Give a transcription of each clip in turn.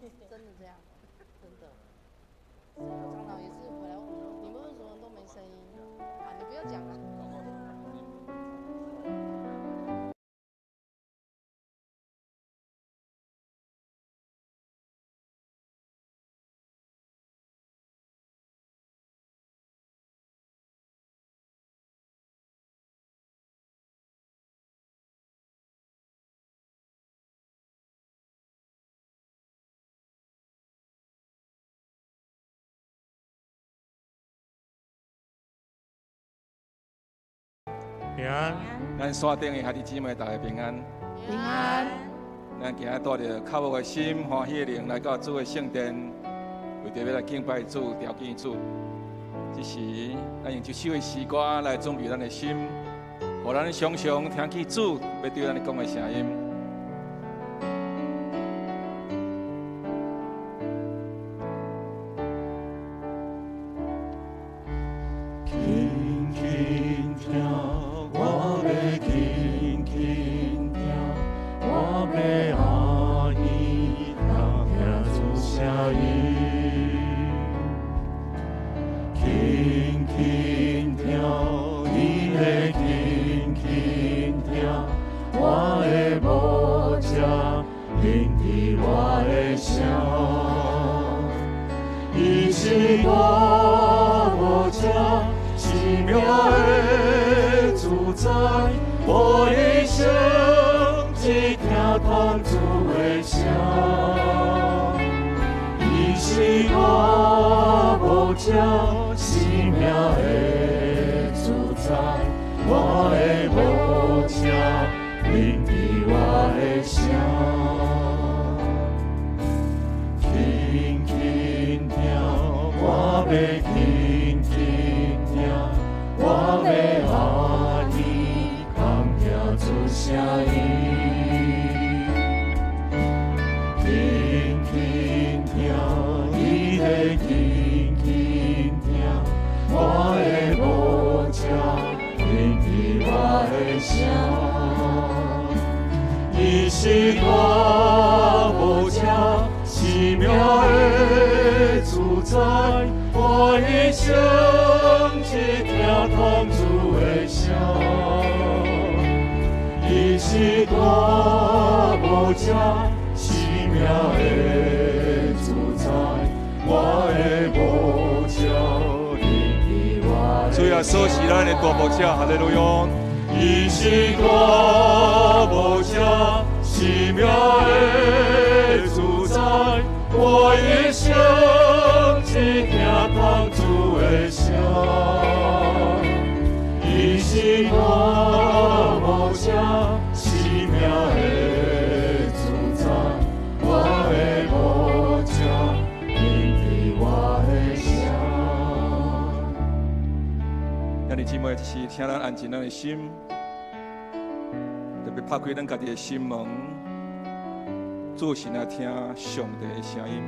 真的這樣，真的。長老也是回來問我，你們為什麼都沒聲音？啊，你不要講了。平安，咱山頂的兄弟姊妹，大家平安。平安。咱今日帶著渴慕的心、歡喜的靈來到主的聖殿，為著欲來敬拜主、朝見主。這時，咱用這首的詩歌來準備咱的心，予咱常常聽見主欲對咱講的聲音。主耶穌是咱的大牧者，哈利路亞。伊是大牧者，生命的主宰，我一生只聽通主的聲。伊是大牧者，生命的主宰，我的牧者，聆聽我的聲。兄弟姊妹，這是請咱安靜咱的心，特別拍開咱家己的心門，做神來聽上帝的聲音。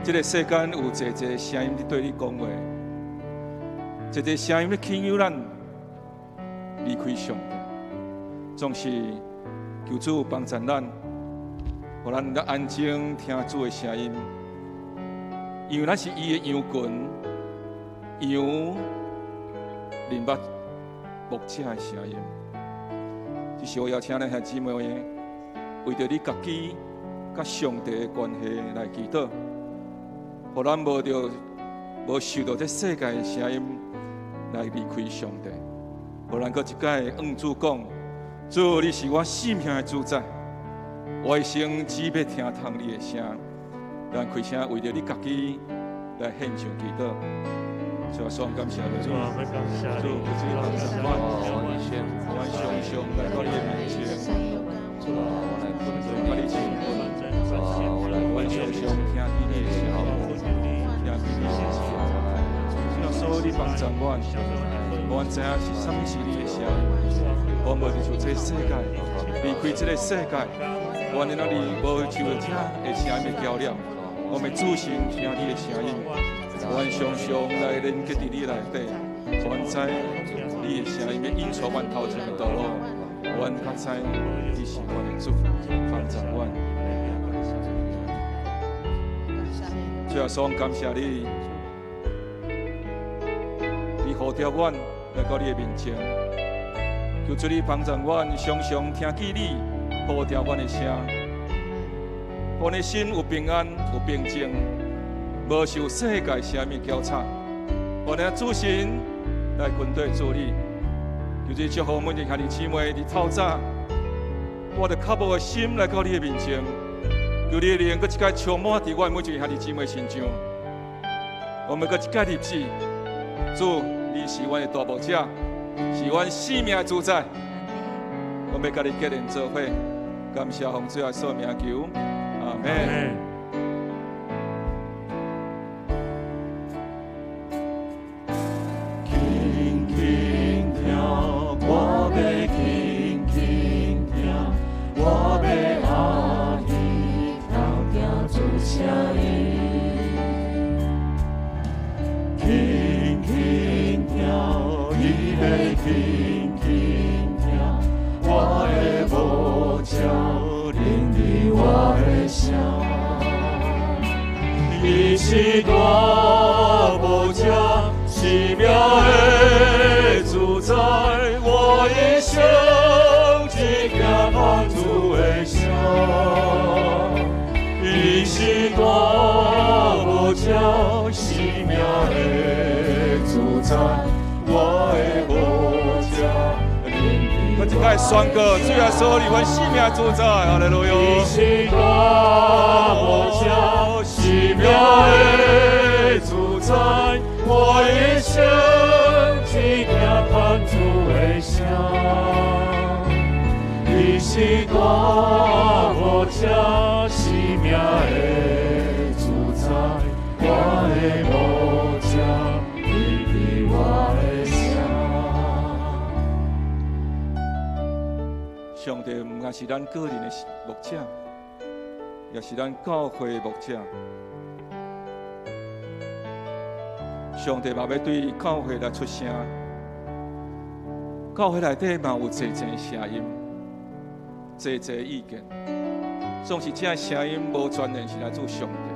這個世間有濟濟聲音佇對你講話，濟濟聲音咧引誘咱離開上帝。總是求主幫助咱，予咱能夠安靜聽主的聲音，因為咱是伊的羊群。羊認捌牧者的聲音，這是我邀請咱兄姊妹，為著你家己佮上帝的關係來祈禱，予咱無受著這世界的聲音來離開上帝，予咱閣一擺向主講：主，你是我生命的主宰，我一生只欲聽通你的聲。咱開聲為著你家己來獻上祈禱。主啊，感謝你，主，主，主，我常常來到你的面前，主啊，我來親近，我常常聽見你的聲音，聽見你的聲音。主啊，所以你幫助我，我知影是啥物是你的聲音，我無就這世界，離開這個世界，我哪裡無受這的聲音的攪擾，我們主神聽你的聲音。我常常來連結佇你內底，我知你的聲音欲引帶阮頭前的道路，阮較知你是阮的主，幫助阮。主耶穌，感謝你，你呼召阮來到你的面前，求主你幫助阮，常常聽見你呼召阮的聲，予阮的心有平安、有平靜，無受世界聲音攪吵。予阮主神來跟隨主你，求主祝福每一個兄弟姊妹佇透早，帶著渴慕的心來到你的面前。求你的靈閣一擺充滿佇阮每一個兄弟姊妹身上，我們閣一擺立志，主，你是阮的大牧者，是阮生命的主宰，我們欲佮你結連做伙，感謝奉主耶穌名求，阿們。輕輕聽，我欲輕輕聽，我欲阿耳偷聽主聲音。輕輕聽，伊欲輕輕聽，我的牧者聆聽我的聲。伊是大牧者，生命的主宰，我一生只聽奉主的聲。伊是大牧者，生命的主宰，我的牧者。閣一擺宣告，主耶穌，你阮生命主宰，哈利路亞。伊是大牧者，生命的主宰，我一生只聽奉主的聲。伊是大牧者，生命的主宰，我的牧者，聆听我的声。上帝毋但是咱個人的牧者，也是咱教會的牧者。上帝嘛欲對教會來出聲，教會內底嘛有濟濟聲音，濟濟意見。總是這聲音無全然是來自上帝，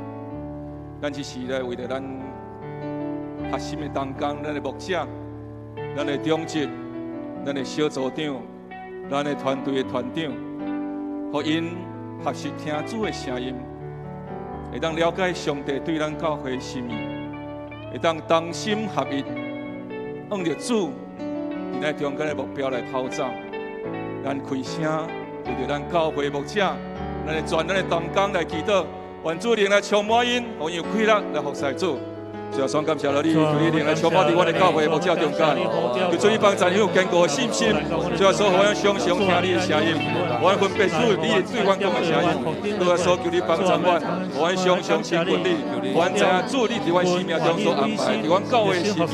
咱只是來為著咱核心的同工、咱的牧者、咱的長執、咱的小組長、咱的團隊的團長，予𪜶學習聽主的聲音，會當了解上帝對咱教會的心意，會當同心合意，向著主佇咱中間的目標來跑走。咱開聲為著咱教會牧者，咱的全咱的同工來祈禱，願主靈來充滿𪜶，予𪜶有氣力來服侍主。主啊，雙感謝了你，求你靈來充滿佇阮的教會牧者中間，求主你幫助有堅固的信心。主啊，所予阮常常聽你的聲音，予阮分辨出你對阮講的聲音。主啊，所求你幫助阮，予阮常常親近你，予阮知影主你佇阮生命中所安排，佇阮教會的心意。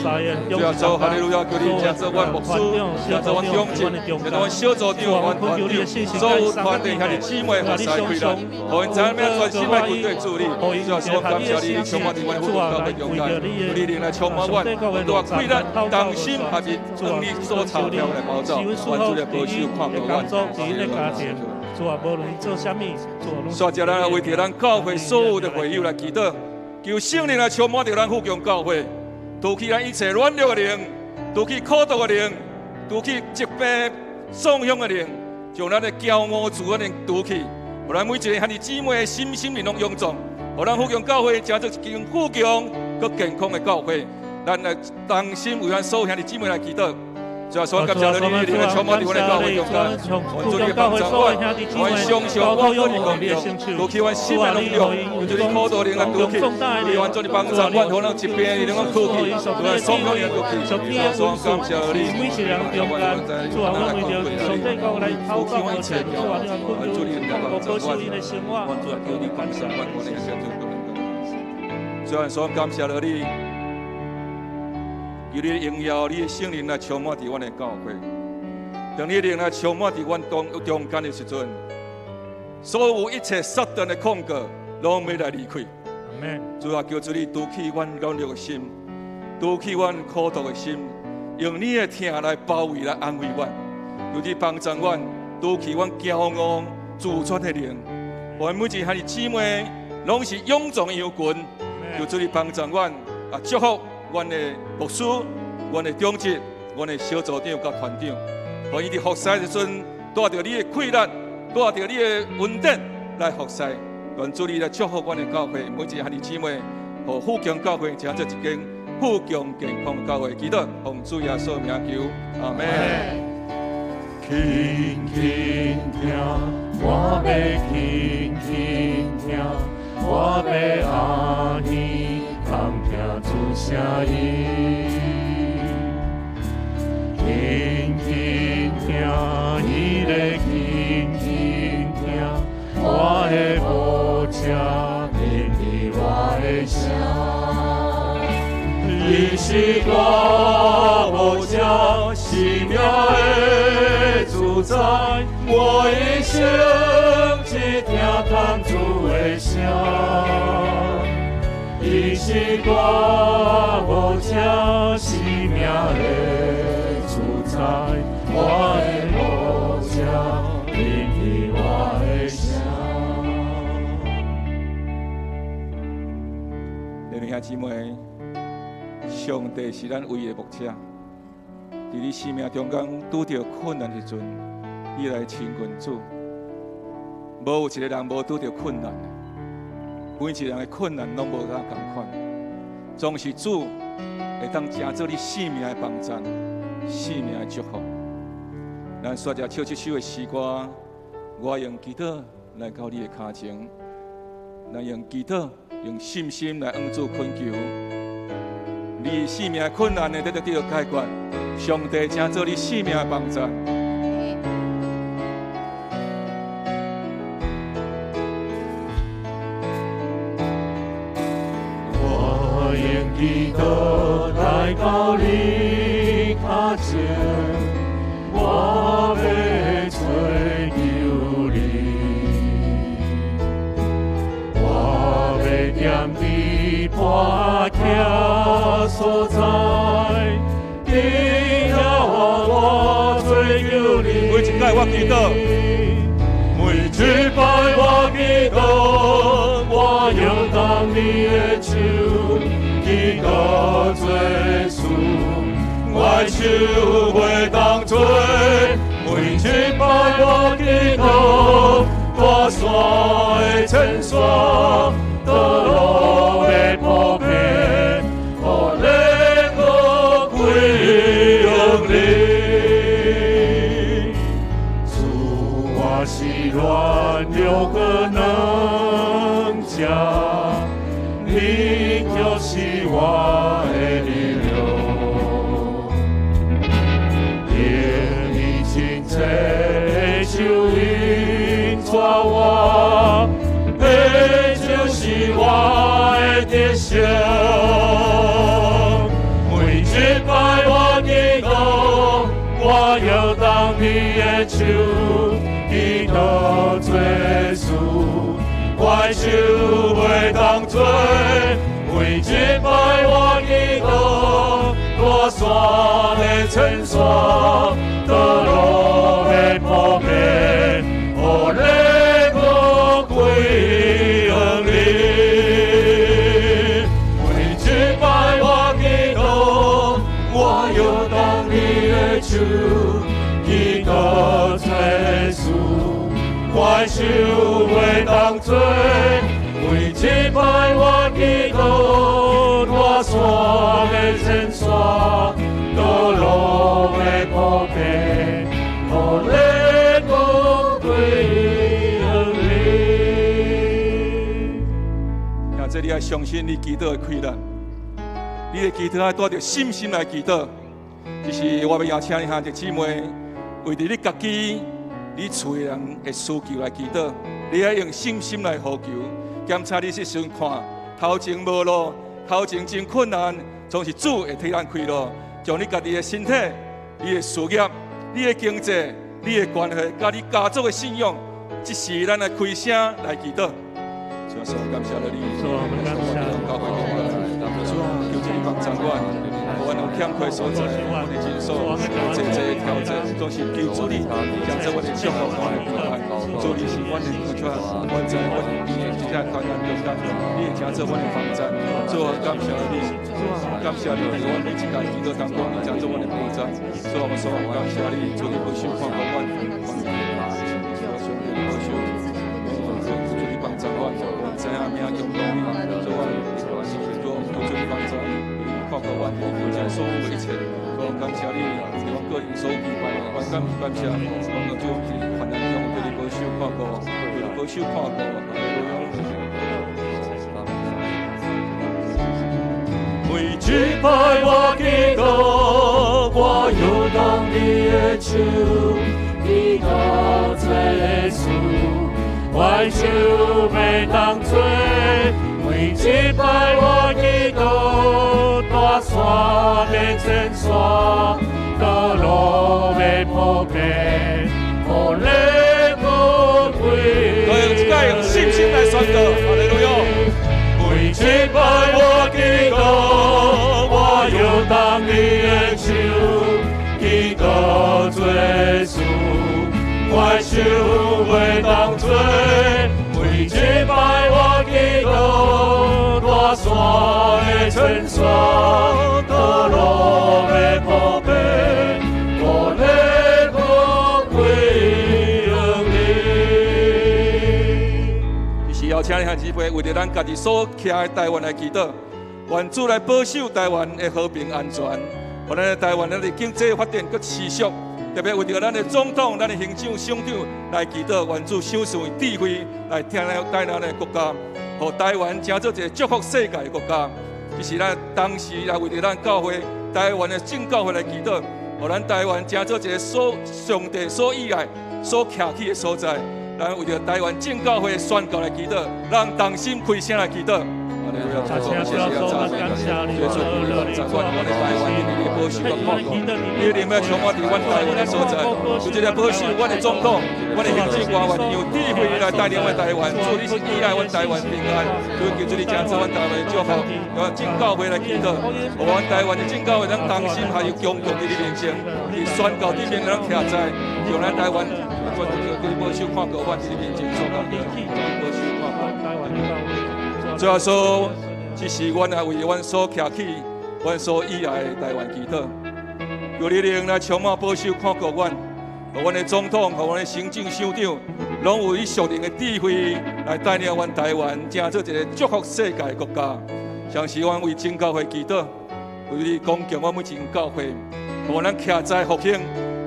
主啊，所哈利路亞，求你成做阮牧師，成做阮長執，成做阮小組長，阮團長，所有團隊兄弟姊妹服侍氣力，予𪜶知影欲專心來跟隨主你。主啊，所感謝你，充滿佇阮福教會中間。求你靈來充滿阮，帶氣力，同心合意，向你所差遣來跑走，願主來保守看顧阮。煞接咱來為著咱教會所有的會友來祈禱，求聖靈來充滿著咱富強教會，除去咱一切軟弱的靈，除去苦毒的靈，除去疾病喪凶的靈，將咱的驕傲自我靈除去，予咱每一個兄弟姊妹的心心靈攏勇壯，予咱富強教會成做一間富強閣健康的教會。咱來同心為咱所有兄弟姊妹來祈禱。主啊，所感謝你，你來充滿佇阮的教會中間，願主你幫助阮，阮相信阮個人力量，除去阮心的軟弱，求主你苦毒靈來除去，願主你幫助阮，予咱疾病靈攏除去，予咱爽快靈除去。主啊，感謝你，除去阮一切骄傲，願主你來幫助阮，願主來求你幫助阮，我哋主啊，所感謝你。求你榮耀，你的聖靈來充滿佇阮的教會。當你靈來充滿佇阮當中間的時陣，所有一切撒旦的控告，攏欲來離開。主啊，求主你除去阮軟弱的心，除去阮苦毒的心，用你的疼來包圍來安慰阮。求你幫助阮，除去阮驕傲自尊的靈。予阮每一個兄弟姊妹，攏是勇壯羊群，求主你幫助阮，啊，祝福阮的牧師、阮的長執、阮的小組長佮團長，予伊佇服侍的時陣，帶著你的氣力，帶著你的恩典來服侍。願主你來祝福阮的教會，每一個兄弟姊妹，予富強教會成做一間富強健康的教會。祈禱奉主耶穌名求，阿們。輕輕聽，我欲輕輕聽，我欲阿耳通聽主聲音。輕輕聽，伊咧輕輕聽，我的牧者聆聽我的聲。伊是大牧者，生命的主宰，我一生只聽通主的聲。伊是大牧者，生命的主宰，我的牧者聆聽我的聲。弟兄姊妹，上帝是咱唯一的牧者。佇你生命中間拄著困難的時陣，你來親近主。無有一個人無拄著困難的，每一個人的困難攏無啥仝款。總是主會當成做你生命的幫贊，生命的祝福。咱煞只唱這首的詩歌，我用祈禱來到你的跤前，咱用祈禱、用信心來向主懇求。你生命的困難呢，得到解決。上帝成做你生命的幫贊。我用祈禱來到你跤前，我欲揣求你，我欲踮佇磐徛所在，伫遐我揣求你。每一擺我祈禱，每一擺我祈禱，我搖動你的手，祈禱做事，我的手袂當做。每一擺我祈禱，大山的千山，道路的普遍，予你我歸向你。主，我是軟弱閣軟者，你就是我的力量。用你親切的手引帶我，彼就是我的得勝。每一擺我祈禱，我搖動你的手，祈禱做事，我的手袂當做。每一擺我祈禱，大山的千山，道路的普遍，予你我歸向你。每一擺我祈禱，我搖動你的手，祈禱做事，我的手袂當做。每一擺我祈禱，大山的千山，道路的普遍，予你我歸向你。兄弟，你愛相信你祈禱的氣力，你的祈禱愛帶著信心來祈禱。只是我欲邀請你兄弟姊妹，為著你家己、你厝的人的需求來祈禱，你愛用信心來呼求。檢查你這時陣看頭前無路，頭前真困難，總是主會替咱開路，將你家己的身體、你的事業、你的經濟、你的關係，佮你家族的信仰，這時咱來開聲來祈禱。主啊，感謝你，主啊，求主你幫助阮，予阮有欠缺所在，阮的人数有濟濟挑戰，總是求主你，成做阮的祝福，阮的平安。主你是阮的救主，阮知阮伫這隻困難中間，你會成做阮的幫贊。主啊，感謝你，感謝你，佇阮每一工祈禱當中，你成做阮的幫贊。主啊，我所感謝你，主你保守看顧阮，上帝保守，主你幫助阮，阮知影命強壯你，主啊，主求主你幫助，看顧阮，你負責所有的一切。主感謝你，佇阮個人所期盼，阮感感謝，阮主佇患難中對你保守看顧，對你保守看顧。每一擺我祈禱，我搖動你的手，祈禱做事，我的手袂當做。每一擺我祈禱，大山欲遷徙，道路欲鋪平，予你國歸。對，這個用信心來宣告，哈利路亞。每一擺我祈禱，我搖動你的手，祈禱做事，我的手袂當做。每一擺我祈禱，大山會遷徙，道路欲鋪平，予你國歸你。是邀請你兄姊妹為著咱家己所徛的台灣來祈禱，願主來保守台灣的和平安全，予咱的台灣咱的經濟發展閣持續。特別為著咱的總統、咱的行政省長來祈禱，願主賞賜智慧來聽帶領咱的國家，予台灣成做一個祝福世界的國家。這是咱當時來為著咱教會台灣的正教會來祈禱，予咱台灣成做一個所上帝所喜愛、所徛起的所在。咱為著台灣正教會的宣教來祈禱，咱同心開聲來祈禱。謝謝讚美，耶穌基督，阮的台灣，你的保守佮看顧，你的靈要充滿佇阮台灣的所在，求主來保守阮的總統、阮的行政官員，有智慧來帶領阮台灣。主，你是喜愛阮台灣平安，求求主你成做阮台灣的祝福，讓正教會來祈禱，予阮台灣的正教會咱同心還有強強佇你面前，佇宣教頂面咱徛在，讓咱台灣，求你保守看顧阮佇你面前所講的，保守看顧。主耶穌，這是阮來為阮所徛起、阮所喜愛的台灣祈禱。求你靈來充滿保守看顧阮，予阮的總統和阮的行政省長，攏有你屬靈的智慧來帶領阮台灣，成做一個祝福世界的國家。相信阮為正教會祈禱，為你廣強阮每一間教會，予咱徛在復興，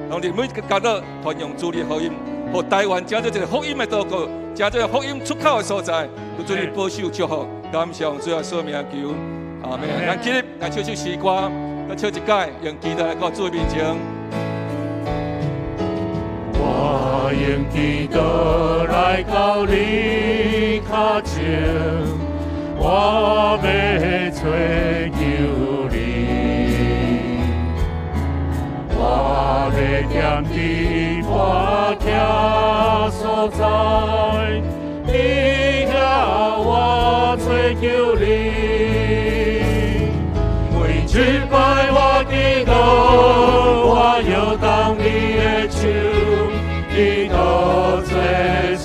攏佇每個角落傳揚主的福音，予台灣成做一個福音的島國，成做福音出口的所在。求主你保守祝福，感謝主耶穌名求，阿門。咱起立來唱首詩歌，來唱一擺，用祈禱來到主面前。我用祈禱來到你跤前，我欲揣求你，我欲踮佇我徛所在，伫遐我揣求你。每一擺我祈禱，我搖動你的手，祈禱做事，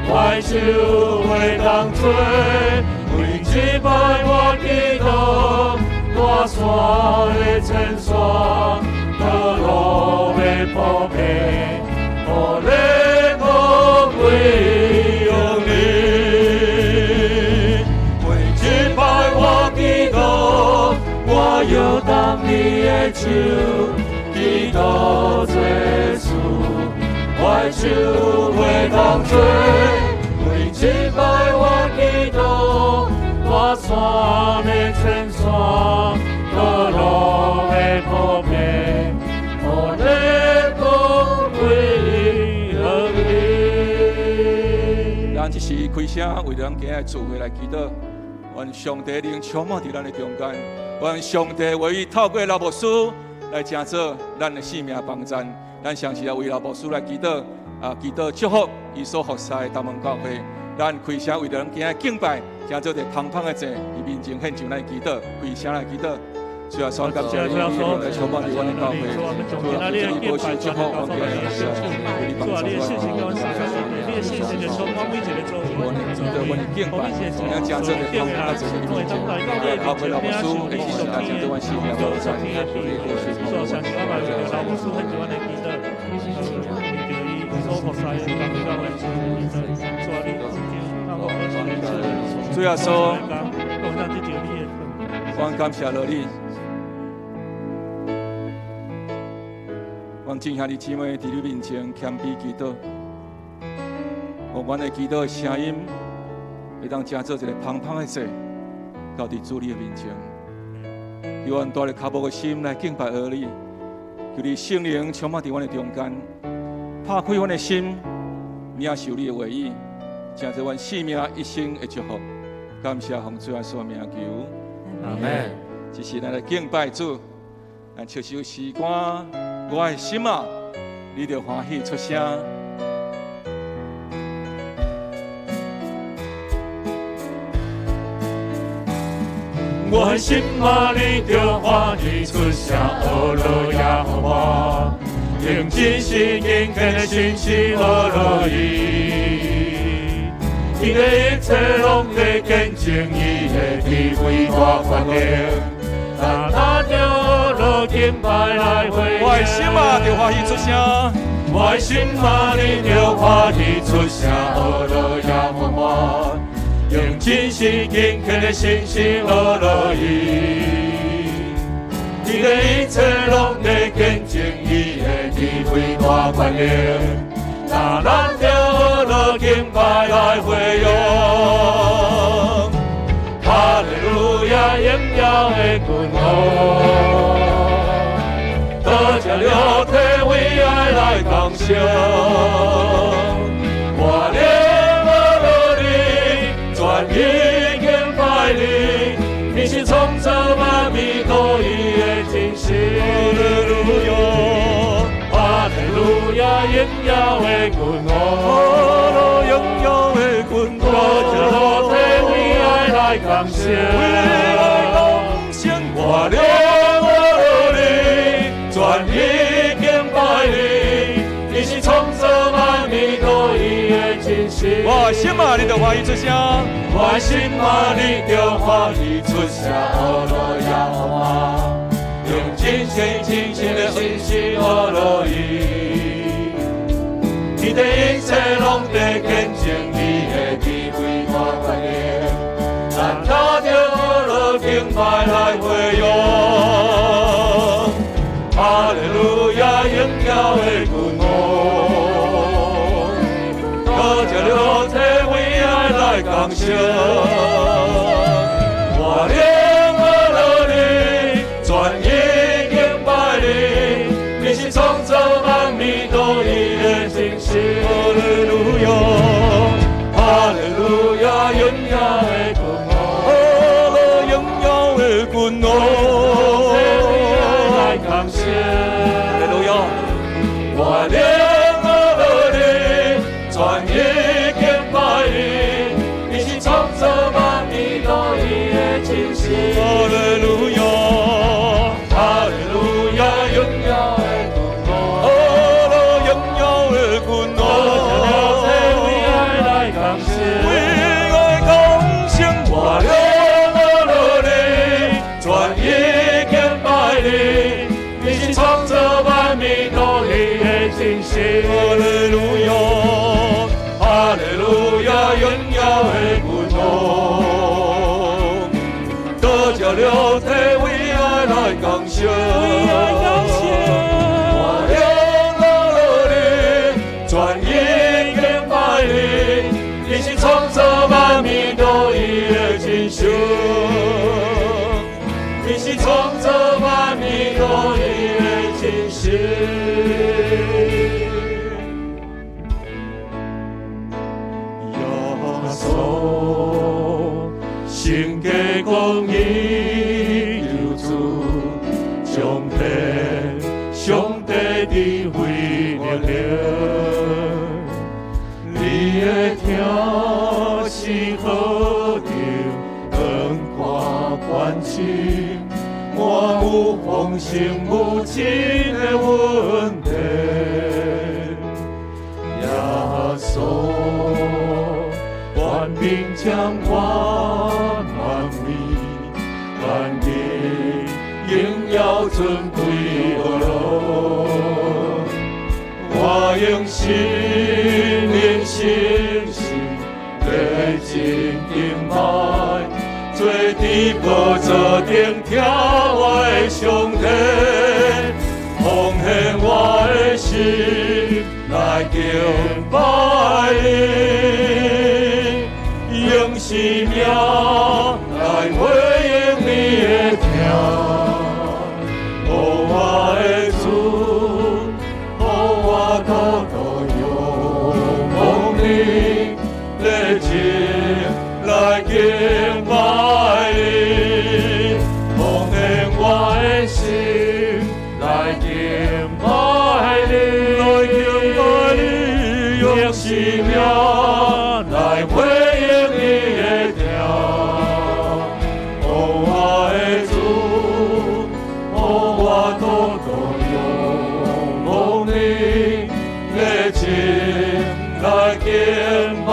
我的手袂當做。每一擺我祈禱，大山會遷徙，道路欲鋪平，予你國歸予你。每一擺我祈禱，我搖動你的手，祈禱做事，我的手袂當做。每一擺我祈禱，大山欲遷徙，道路欲鋪平，予你國歸予你。咱這時開聲為咱今日聚會來祈禱，願上帝靈充滿佇咱的中間，願上帝話語透過老牧師來成做咱的性命幫贊。咱相信來為老牧師來祈禱，啊，祈禱祝福伊所服侍的大門教會。咱開聲為著咱今日敬拜，成做一個香香的祭，佇面前獻上來祈禱，開聲來祈禱。主耶穌，感謝你，來充滿佇阮的教會，主啊，你保守祝福我們的主啊，你的信心給阮三個你的信心就充滿每一個做阮的阮的敬拜，咱真做的方法做你面前，靠背老牧師，會是大家對阮生命所在，你保守主啊，相信我嘛為著老牧師彼一阮的祈禱，為著伊所服侍的工作來祈禱，主啊，你主耶穌，我感謝了你。阮眾兄弟姊妹佇你面前謙卑祈禱，願阮的祈禱的聲音會當成做一個芳芳的祭，交佇主你的面前。求阮帶著渴慕的心來敬拜阿你，求你聖靈充滿佇阮的中間，拍開阮的心，領受你的話語，成做阮生命一生的祝福。感謝奉主耶穌名求，阿門。這時咱來敬拜主，咱唱首詩歌。我的心啊，你著歡喜出聲。我的心啊，你著歡喜出聲，呵咾耶和華，用真心敬虔的信心呵咾伊，伊的一切攏在見證伊的智慧大權能。咱拿著呵咾敬拜來回應。我的心啊，著歡喜出聲。我的心啊，你著歡喜出聲，呵咾耶和華，用真心敬虔的信心呵咾伊。伊的一切攏在見證伊的智慧大權能。咱拿著呵咾敬拜來回應。哈利路亞，榮耀的君王，道成肉體為愛來降生。我靈呵咾你，全意敬拜你，你是創造萬物獨一的真神。哈利路亞，哈利路亞，榮耀的君王，榮耀的君王，道成肉體為愛來降生，為愛降生。我靈呵咾你，全意敬拜你，你是創造萬物獨一的真神。我的心啊，你著歡喜出聲。我的心啊，你著歡喜出聲，呵咾耶和華，用真心真誠的信心呵咾伊，伊的一切攏在見證伊的智慧大權能。咱拿著呵咾敬拜來回應，哈利路亞，榮耀的君王，道成肉體為愛來降生。我靈呵咾你，全意敬拜你，你是創造萬物獨一的真神。哈利路亞，哈利路亞，榮耀的君王，榮耀的君王，來降生。哈利路亞，我靈呵咾你，全意敬拜你，你是創造萬物獨一的真神。哈利路亞，哈利路亞，榮耀的君王，榮耀的君王，道成肉體為愛來降生，為愛降生。我靈呵咾你，全意敬拜你，你是創造萬物獨一的真神。哈利路亞，哈利路亞，榮耀的君王，道成肉體為愛來降生，為愛降生。我靈呵咾你，全意敬拜你，你是創造萬物獨一的真神，你是創造萬物獨一的真神。耶穌，聖家公義救主，上帝，上帝智慧力量，你的疼是何等广阔宽深，我满有丰盛无尽的恩典。耶稣，权柄掌管万民，万民荣耀尊贵何乐。我用心灵信心热情敬拜，坐伫宝座顶听我的上帝，奉献我的心来敬拜你，用生命来回应你的疼。哦，我的主，予我独独仰望你，热情来敬拜你，奉献我的心来敬拜你，来敬拜你，用生命来回应你的疼。哦，我的主，予我独独仰望你，热情来敬拜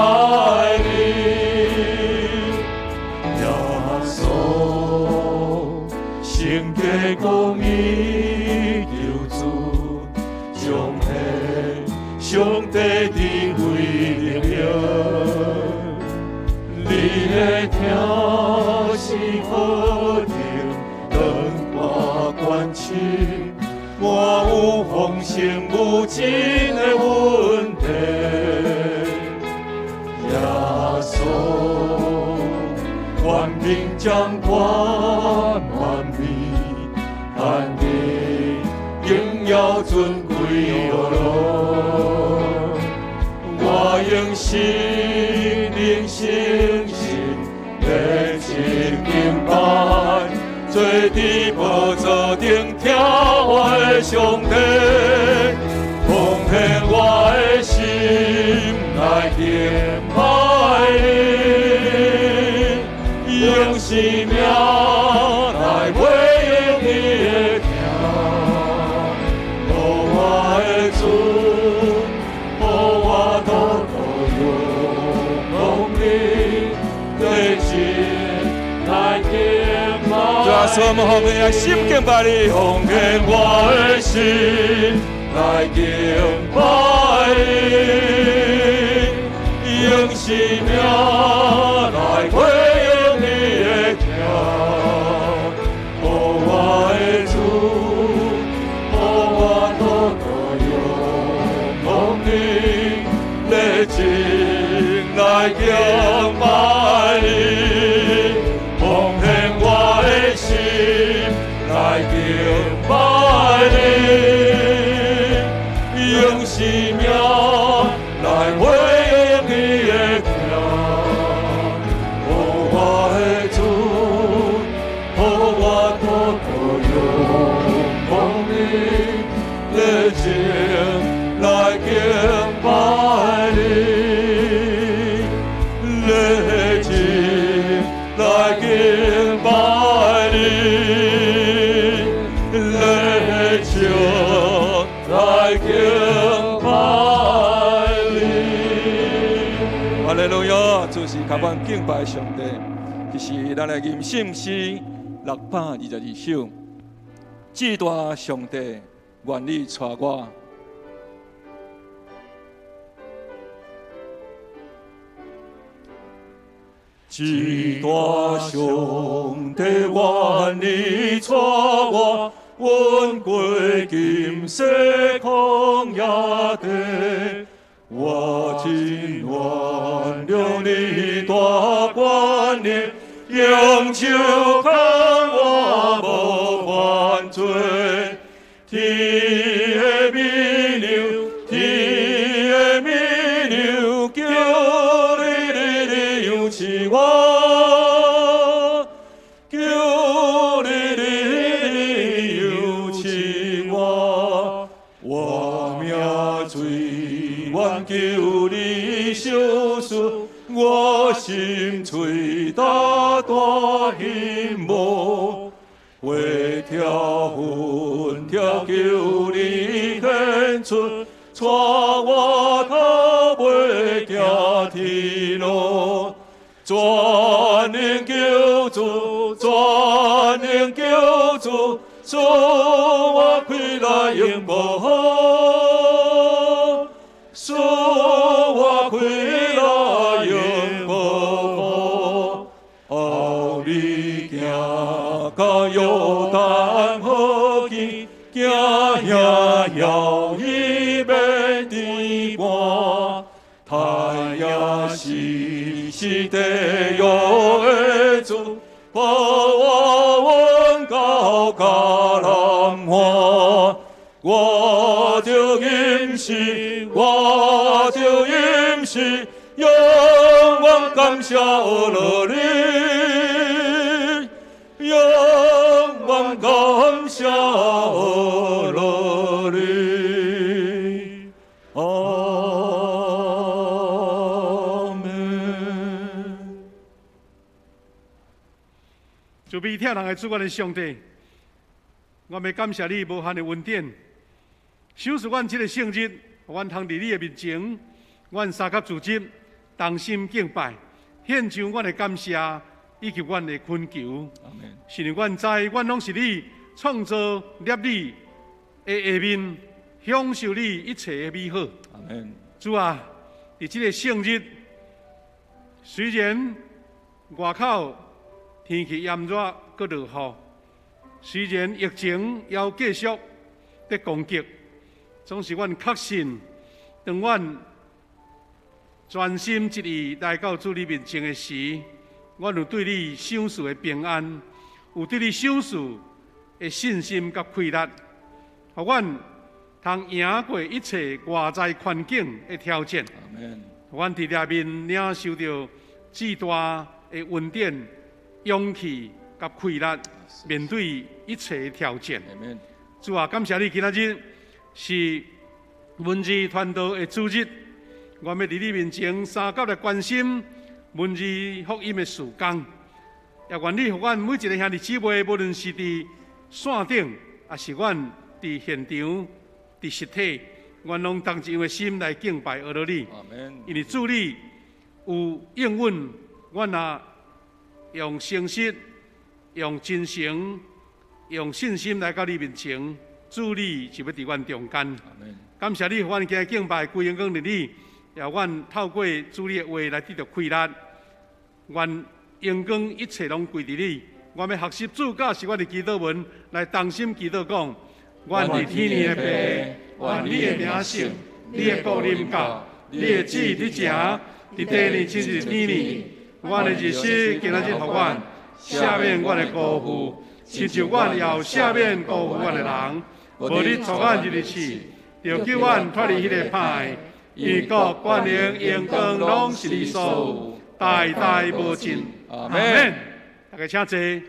你。耶稣，圣洁公义救主，彰显上帝智慧能力。你的疼是何等长阔宽深，满有丰盛无尽的恩典。耶稣，权柄掌管万民，万民荣耀尊贵何乐。我用心灵信心热情敬拜，坐伫宝座顶听我的上帝，奉献我的心来敬拜你，用生命来回应你的疼。哦，我的主，予我独独仰望你，热情来敬拜。主耶稣，我们奉献的心敬拜你，奉献我的心来敬拜你，用生命来回应你的疼。哦，我的主，予我独独仰望你，热情来敬拜你，奉献我的心来敬拜你，用生命来回应你的疼。哦，我的主，予我独独仰望你，热情来敬拜你，热情来敬拜你，热情来敬拜你。哈利路亚！主是较阮敬拜上帝。其实咱来吟圣诗622首，至大上帝，愿你带我。至大上帝，愿你带我，阮过今世旷野地，我真愿谅你大权能，用手牵我无犯罪。天的美娘，天的美娘，叫你你养饲我，叫你你养饲我，我命罪愿求你相恕，我心喙大大希望，回了分跳求你献出，带我头尾行天路。全能救主，全能救主，赐我气力永无苦，赐我气力永无苦。后你行到约旦河边，行遐遥伊免甜半，太阳是地狱的主，保我阮到迦南岸。我就饮食，我就饮食，永远感谢阿罗你，永远感谢阿罗你。阿门。慈悲疼人的主，阮的上帝，我欲感谢你无限的恩典，赏赐阮这个圣日，予阮通伫你的面前，阮三级组织同心敬拜，献上阮的感谢以及阮的恳求。是因为阮知，阮拢是你创造立你的下面，享受你一切的美好。主啊，伫这个圣日，虽然外口天气炎热，阁落雨，虽然疫情犹继续伫攻击，总是阮确信，当阮专心一意来到主你面前的时，阮有对你赏赐的平安，有对你赏赐的信心佮气力，予阮通赢过一切外在环境的挑战。予阮伫内面领受到至大的恩典、勇气佮气力，面对一切的挑战。主啊，感谢你今仔日是文字传道的主日，我欲伫你面前三角来关心文字福音的事工，也愿你予阮每一个兄弟姊妹，无论是伫线顶，抑是阮伫现场、伫实体，阮拢同一样的心来敬拜阿罗你。因为主你有应允，阮若用诚实、用真诚、用信心来到你面前，主你就欲伫阮中间。感谢你，予阮今日敬拜归荣光予你，也阮透过主你的话来得著气力。愿荣光一切拢归伫你。我欲学习主教示阮的祈祷文，来同心祈祷讲：愿伫天的父，愿你的名圣，你的国临到，你的旨意伫成，伫地呢亲像伫天呢。阮的日食今仔日予阮，赦免阮的辜负，亲像阮也有赦免辜负阮的人。无你带阮入去试，著救阮脱离彼个歹的。因国、权能、荣光，拢是你所有，代代无尽。阿门。大家请坐。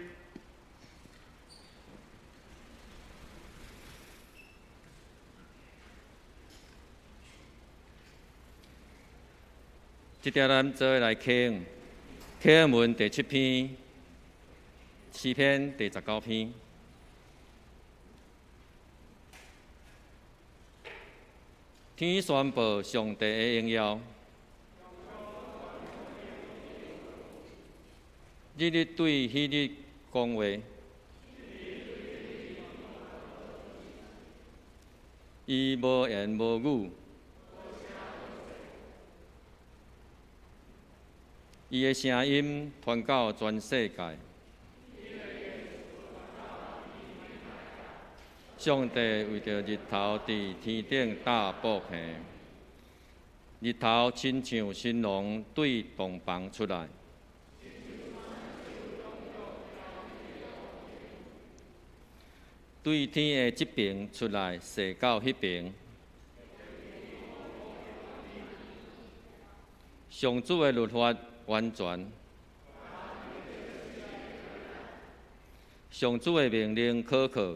这条咱做伙来听，启文第7篇，诗篇第19篇。天宣布上帝的荣耀，日日对彼日讲话，伊无言无语，伊的声音传到全世界。上帝为著日头伫天顶搭布棚，日头亲像新郎对洞房出来。对天的这边出来，射到彼边。上主的律法完全，上主的命令可靠，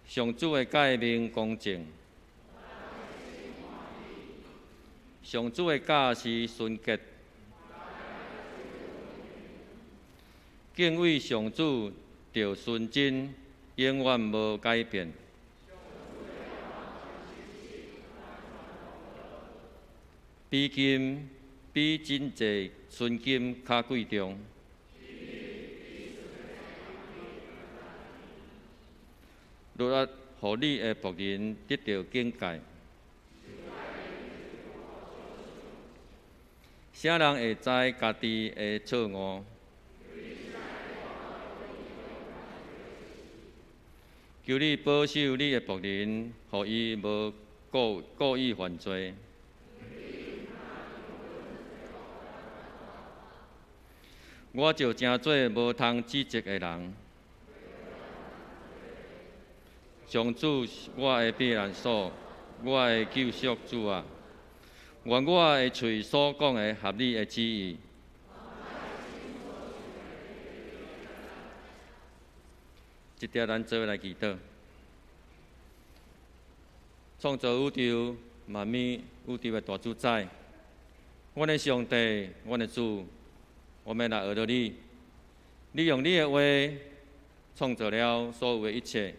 上主的诫命公正，上主的教示纯洁，敬畏上主著純真，永遠無改變。比金比真濟純金較貴重。律法予你的僕人得著警戒。啥人會知家己的錯誤？求你保守你的僕人，予伊無故意犯罪。我就成做無通指責的人。上主，我的避難所，我的救贖主啊！願我的喙所講的合你的旨意。這點咱做伙來祈禱。創造宇宙萬物宇宙的大主宰，阮的上帝，阮的主，我們來學著你。你用你的話創造了所有的一切。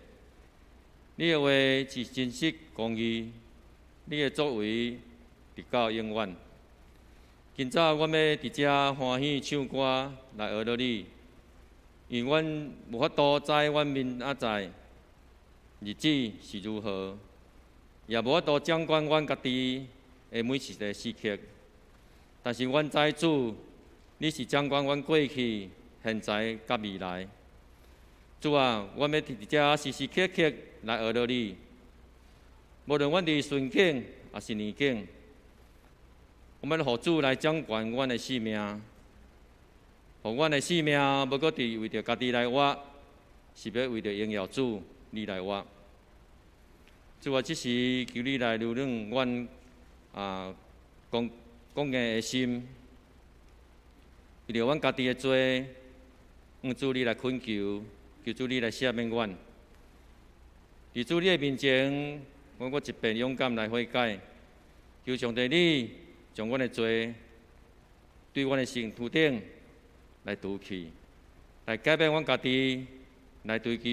你的話是真實公義，你的作為直到永遠。今早阮欲佇遮歡喜唱歌來學著你，因為阮無法度知阮明仔載日子是如何，也無法度掌管阮家己的每一個時刻。但是阮知主，你是掌管阮過去、現在佮未來。主啊，阮欲佇遮時時刻刻來學著你。無論阮佇順境抑是逆境，我們予主來掌管阮的性命，予阮的性命無閣佇為著家己來活，是欲為著榮耀主你來活。主啊，這時求你來柔軟阮剛硬的心，為著阮家己的罪，向主你來懇求，求主你來赦免阮。佇主你的面前，阮閣一遍勇敢來悔改，求上帝你將阮的罪對阮的身軀頂來除去，來改變阮家己，來追求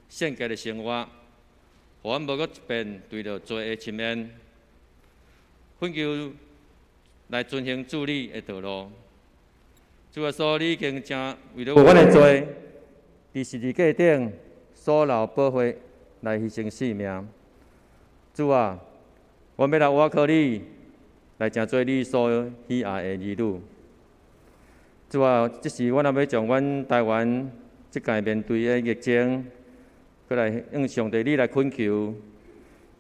聖潔的生活，予阮無閣一遍墜落罪的深淵，奮求來遵行主你的道路。主耶穌，你已經成為著阮的罪，佇十字架頂所流寶血來犧牲性命。主啊，阮欲來倚靠你，來成做你所喜愛的兒女。主啊，這時阮也欲將阮台灣這屆面對的疫情，閣來向上帝你來懇求，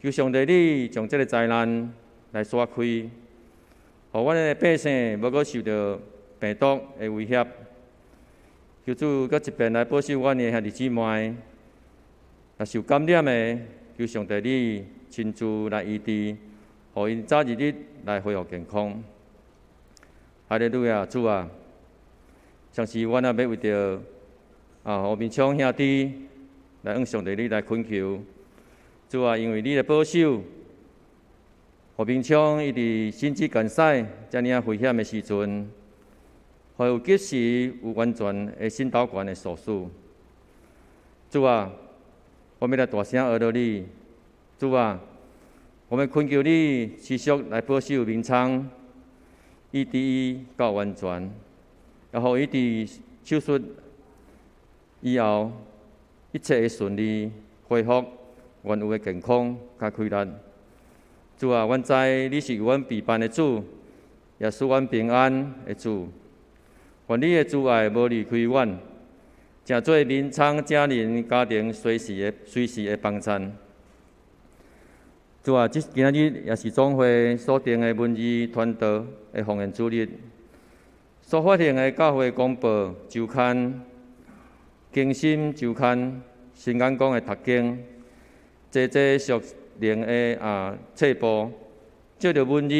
求上帝你將這个災難來徙開，予阮的百姓無閣受著病毒的威脅。求主閣一遍來保守阮的兄弟姊妹，若受感染的，求上帝你親自來醫治，予𪜶早日日來恢復健康。哈利路亞，主啊！相信阮也欲為著胡明昌兄弟來向上帝你來懇求，主啊，因為你的保守，胡明昌伊佇心肌梗塞遮爾仔危險的時陣，予有及時有完全的心導管的手術。主啊，我欲來大聲阿羅你，主啊，我們懇求你持續來保守明昌，醫治伊到完全，也予伊佇手術以後一切會順利恢復原有的健康佮氣力。主啊，阮知你是為阮備辦的主，也賜阮平安的主。願你的慈愛無離開阮，成做明昌家人家庭隨時的幫贊。主啊，這今仔日也是總會所定的文字傳道的奉獻主日，所發行的教會公報週刊、更新週刊、新眼光的讀經、濟濟屬靈的冊簿，藉著文字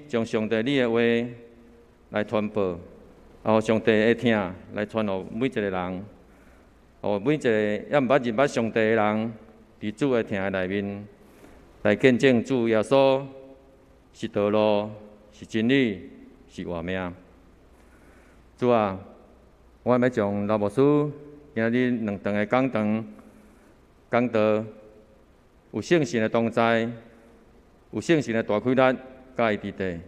將上帝你的話來傳播，予上帝的疼來傳予每一個人，予每一個猶毋捌認捌上帝的人，佇主的疼的內面來見證主耶穌是道路、是真理、是活命。主啊，我欲將老牧師今日兩堂的講堂講道，有聖神的同在，有聖神的大氣力，佮伊佇底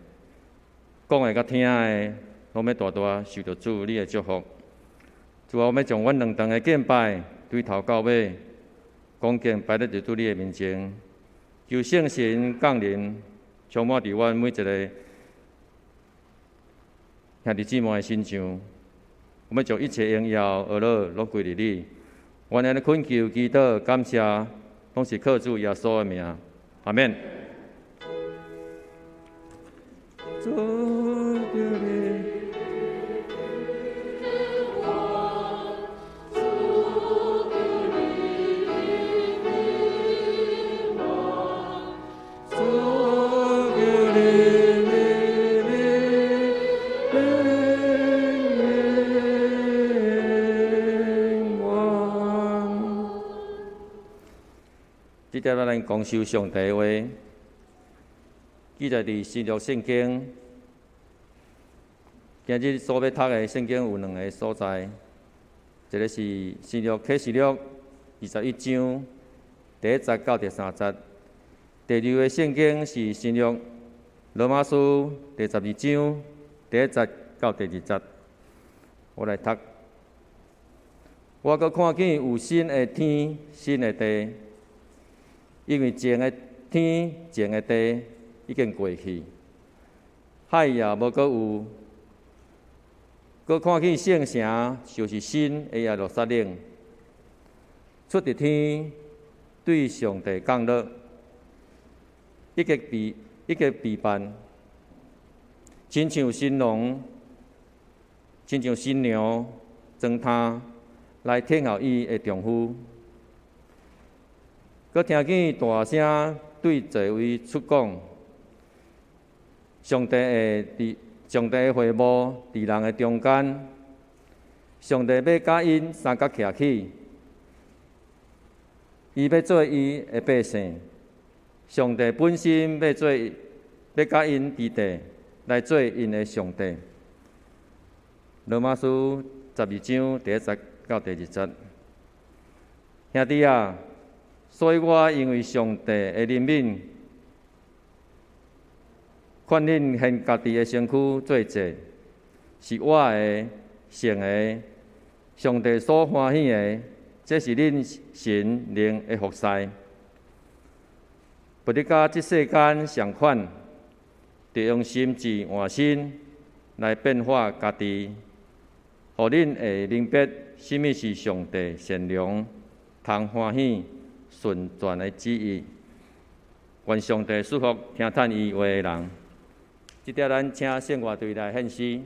講的佮聽的，攏欲大大受著主你的祝福。主啊，我欲將阮兩堂的敬拜，對頭到尾，恭敬擺佇主你的面前，求聖神降臨，充滿佇阮每一个兄弟姊妹的身上。我欲將一切榮耀、呵咾攏歸予你。阮按呢懇求、祈禱、感謝，攏是靠主耶穌的名。阿們。這點咱講授上帝的話，記載佇新約聖經。今日所欲讀的聖經有兩个所在，一个是新約啟示錄21章第一節到第三節；第二个聖經是新約羅馬書第12章第一節到第二節。我來讀。我閣看見有新的天、新的地，因為前的天、前的地已經過去，海也無閣有。閣看見聖城，就是新的耶路撒冷，出佇天，對上帝降落，一個備辦，親像新郎，親像新娘妝奅來伺候伊的丈夫。閣聽見大聲對座位出講，上帝的會幕佇人的中間，上帝欲佮𪜶相佮徛起，伊欲做伊的百姓，上帝本身欲佮𪜶佇地來做𪜶的上帝。羅馬書12章第一節到第二節，兄弟啊，所以我因為上帝的憐憫，勸恁獻家己的身軀做祭，是活的、聖的，上帝所歡喜的，這是恁神靈的服侍。不得佮這世間相款，著用心智換新來變化家己，予恁會明白啥物是上帝善良、通歡喜、純全的旨意。願上帝賜福聽嘆伊話的人。這點咱請聖樂隊來獻詩。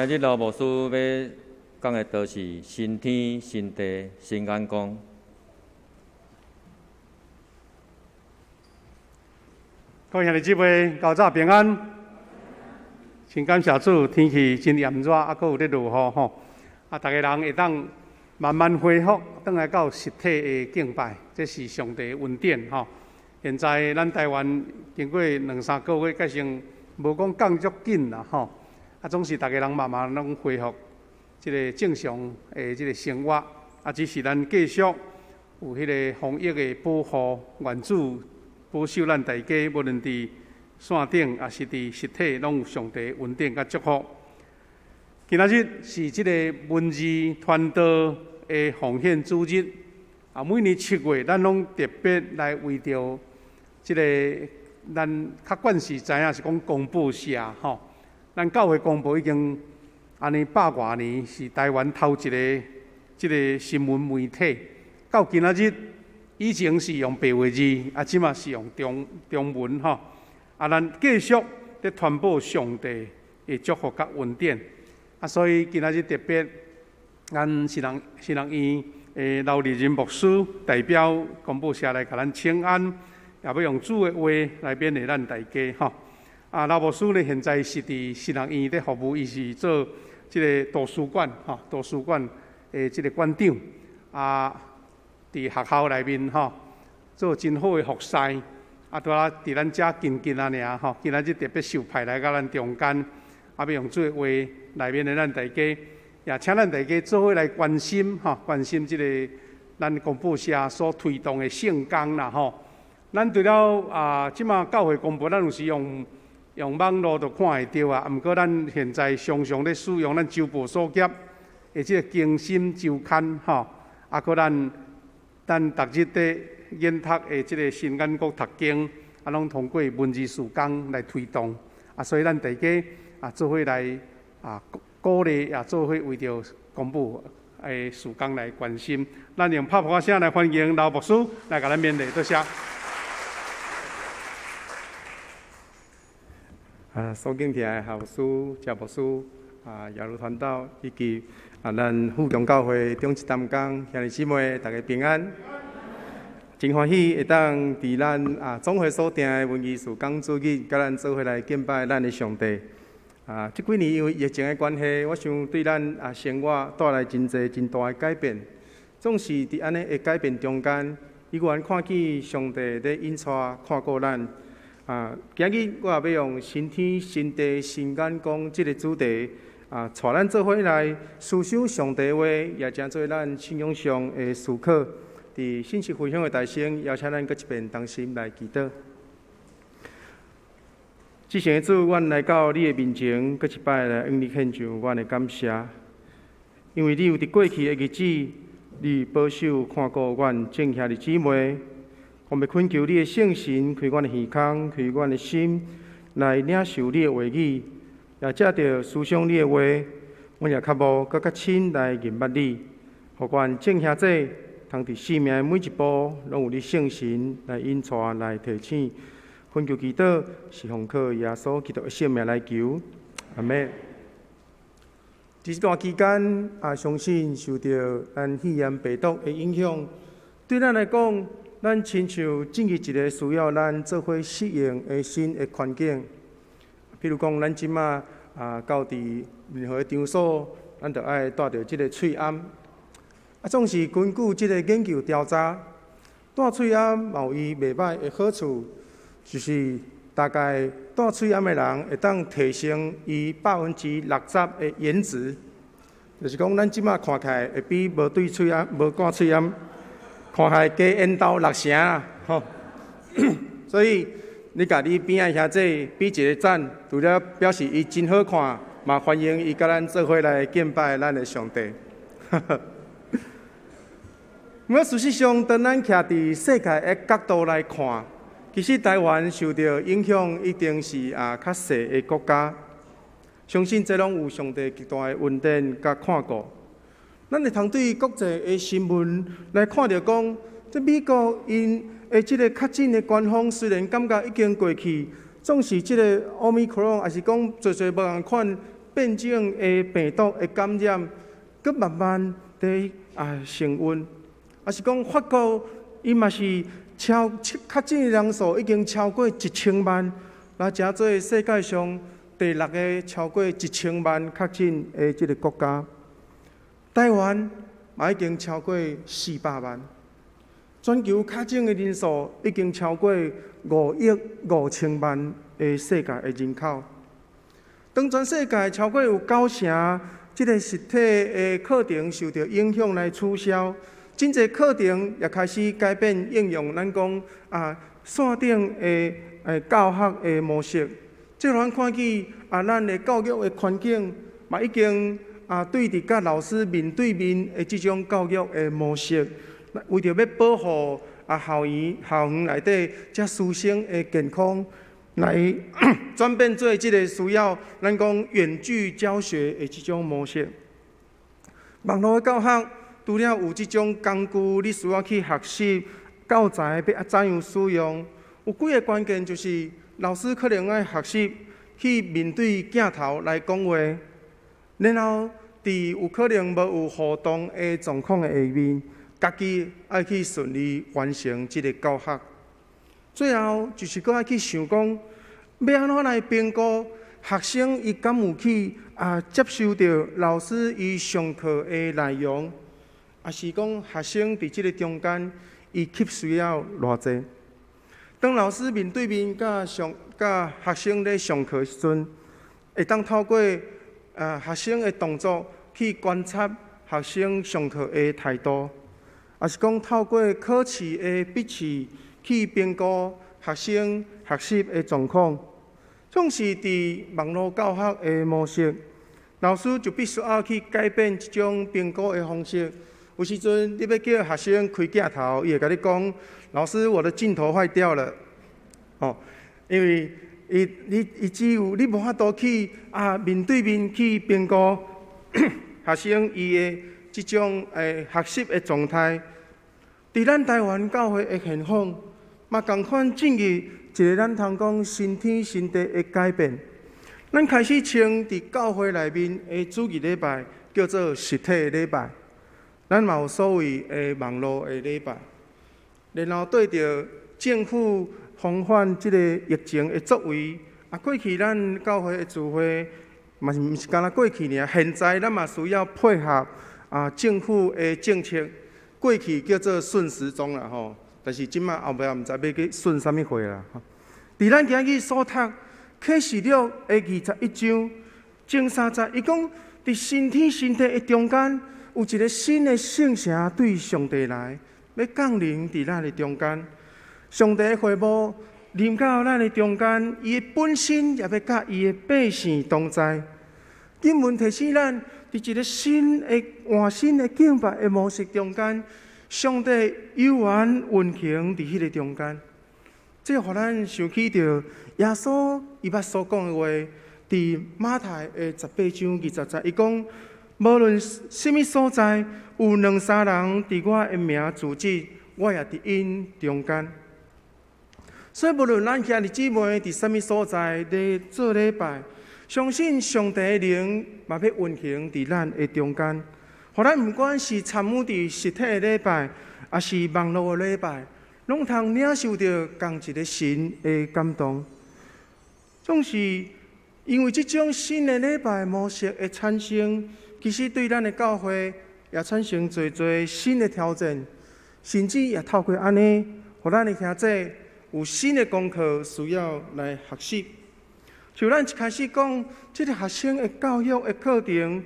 今日老牧師欲講的道是新天新地新眼光。各位兄弟姊妹，較早平安。真感謝主，天氣真炎熱，猶閣有咧落雨吼。啊，逐家人會當慢慢恢復，轉來到實體的敬拜，這是上帝的恩典吼。現在咱台灣經過兩三個月，改成無講降足緊啦吼。啊，總是逐家人慢慢攏恢復這个正常的這个生活。啊，只是咱繼續有彼个防疫的保護，願主保守咱大家，無論佇線頂抑是佇實體，攏有上帝恩典佮祝福。今仔日是這个文字傳道的奉獻主日。啊，每年7月，咱攏特別來為著這个咱較慣勢知影是講公報社吼。咱教會公報已經按呢百外年，是台灣頭一个這个新聞媒體。到今仔日，以前是用白話字，啊，這馬是用中文吼。啊，咱繼續咧傳播上帝的祝福佮恩典。啊，所以今仔日特別，咱新人院的劉立仁牧師代表公報社來共咱請安，也欲用主的話來勉勵咱大家吼。啊，劉牧師呢，現在是佇新人院咧服務，伊是做這个圖書館吼，圖書館的這个館長。啊，佇學校內面吼，做真好的服侍。啊，拄仔佇咱遮近近仔爾吼，今仔日特別受派來到咱中間，啊，欲用主的話來勉勵咱大家，也請咱大家做伙來關心吼，關心這个咱公報社所推動的聖工啦吼。咱除了啊，這馬教會公報，咱有時用網路就看會著啊。毋過咱現在常常咧使用咱週報所夾的這个更新週刊吼，啊，閣咱逐日咧研讀的這个新眼光讀經，啊，攏通過文字事工來推動。啊，所以咱大家啊，做伙來啊鼓勵，也做伙為著公報的事工來關心。咱用拍噗仔聲來歡迎劉牧師來共咱勉勵，多謝。啊，所敬聽的校師、謝牧師、啊，耶魯傳道以及啊，咱富強教會長執擔工兄弟姊妹，大家平安。真歡喜會當佇咱啊總會所定的文藝事工主日，佮咱做伙來敬拜咱的上帝。啊，這幾年因為疫情的關係，我想對咱啊生活帶來真濟真大的改變。總是佇按呢的改變中間，依然看見上帝咧引帶看顧咱。啊，今日我也欲用新天新地新眼光這个主題，啊，帶咱做伙來思想上帝話，也成做咱信仰上的思考。佇信息分享的台前，邀請咱閣一遍同心來祈禱。至聖的主，阮來到你的面前，閣一擺來向你獻上阮的感謝，因為你有佇過去的日子，你保守看顧阮眾兄弟姊妹。我欲懇求你的聖神開阮的耳孔，開阮的心，來領受你的話語，也藉著思想你的話，阮也渴慕閣較深來認捌你，予阮眾兄弟通佇生命的每一步，攏有你聖神來引帶、來提醒。懇求祈禱，是奉靠耶穌基督的聖名來求，阿們。佇這段期間，也相信受著咱肺炎病毒的影響，對咱來講，咱親像進入一个需要咱做伙適應的新的環境。比如講，咱這馬啊到佇任何的場所，咱著愛戴著這个喙罨。啊，總是根據這个研究調查，戴喙罨嘛有伊袂䆀的好處，就是大概戴喙罨的人會當提升伊60%的顏值，就是講咱這馬看起來會比無對喙罨、無掛喙罨看起來加緣投六成啊！吼，所以你共你邊仔兄弟比一个讚，除了表示伊真好看，嘛歡迎伊佮咱做伙來敬拜咱的上帝。毋過事實上，當咱徛佇世界的角度來看，其實台灣受著影響一定是啊較細的國家。相信這攏有上帝極大的恩典佮看顧。咱會通對國際的新聞來看著講，這美國𪜶的這个確診的高峰雖然感覺已經過去，總是這个 Omicron，抑是講濟濟無仝款變種的病毒的感染，閣慢慢佇啊升溫。抑是講法國，伊嘛是超確診人數已經超過1000萬，來成做世界上第六个超過一千萬確診的這个國家。台灣嘛已經超過400萬，全球確診的人數已經超過5億5千萬的世界的人口。當全世界超過有九成這个實體的課程受著影響來取消。真濟課程也開始改變應用咱講啊線頂的誒教學的模式。這予咱看見啊，咱的教育的環境嘛已經啊對佇佮老師面對面的這種教育的模式，為著欲保護啊校園校園內底遮師生的健康，來轉變做這个需要咱講遠距教學的這種模式。網路的教學。除了有這種工具，你需要去學習教材欲怎樣使用，有幾个關鍵就是老師可能愛學習去面對鏡頭來講話，然後佇有可能無有互動的狀況的下面，家己愛去順利完成這个教學。最後就是閣愛去想講，欲按怎來評估學生伊敢有去啊接受著老師伊上課的內容。抑是講學生佇這个中間，伊吸收了偌濟。當老師面對面佮上佮學生咧上課時陣，會當透過啊學生的動作去觀察學生上課的態度，抑是講透過考試的筆試去評估學生學習的狀況。總是佇網路教學的模式，老師就必須愛去改變這種評估的方式。有時陣你欲叫學生開鏡頭，伊會共你講：“老師，我的鏡頭壞掉了。”哦，因為伊你伊只有你無法度去啊面對面去評估學生伊的這種學習的狀態，佇咱台灣教會的現況，嘛仝款進入一個咱通講新天新地的改變。咱開始稱佇教會內面的主日禮拜叫做實體的禮拜，咱嘛有所謂的網路的禮拜。然後對著政府防範這個疫情的作為，啊，過去咱教會的聚會嘛是毋是干焦過去爾，現在咱嘛需要配合政府的政策。過去叫做順時鐘啦吼，但是這馬後壁毋知欲去順啥物貨啦。佇咱今日所讀啟示錄的21章前三節，伊講佇新天新地的中間，有一個新的聖城對上帝來，欲降臨佇咱的中間。上帝的會幕臨到咱的中間，伊的本身也欲佮伊的百姓同在。經文提醒咱，佇一個新的換新的敬拜的模式中間，上帝猶原運行佇彼个中間。這予咱想起著耶穌伊捌所講的話，佇馬太的18章20節，伊講：無論啥物所在，有兩三人佇我的名聚集，我也佇𪜶中間。所以，無論咱兄弟姊妹佇啥物所在咧做禮拜，相信上帝的靈嘛欲運行佇咱的中間，予咱毋管是參與佇實體的禮拜，抑是網路的禮拜，攏通領受著仝一个神的感動。總是因為這種新的禮拜模式的產生，其實對咱的教會也產生濟濟新的挑戰，甚至也透過按呢，予咱的兄弟有新的功課需要來學習。像咱一開始講，這个學生的教育的課程，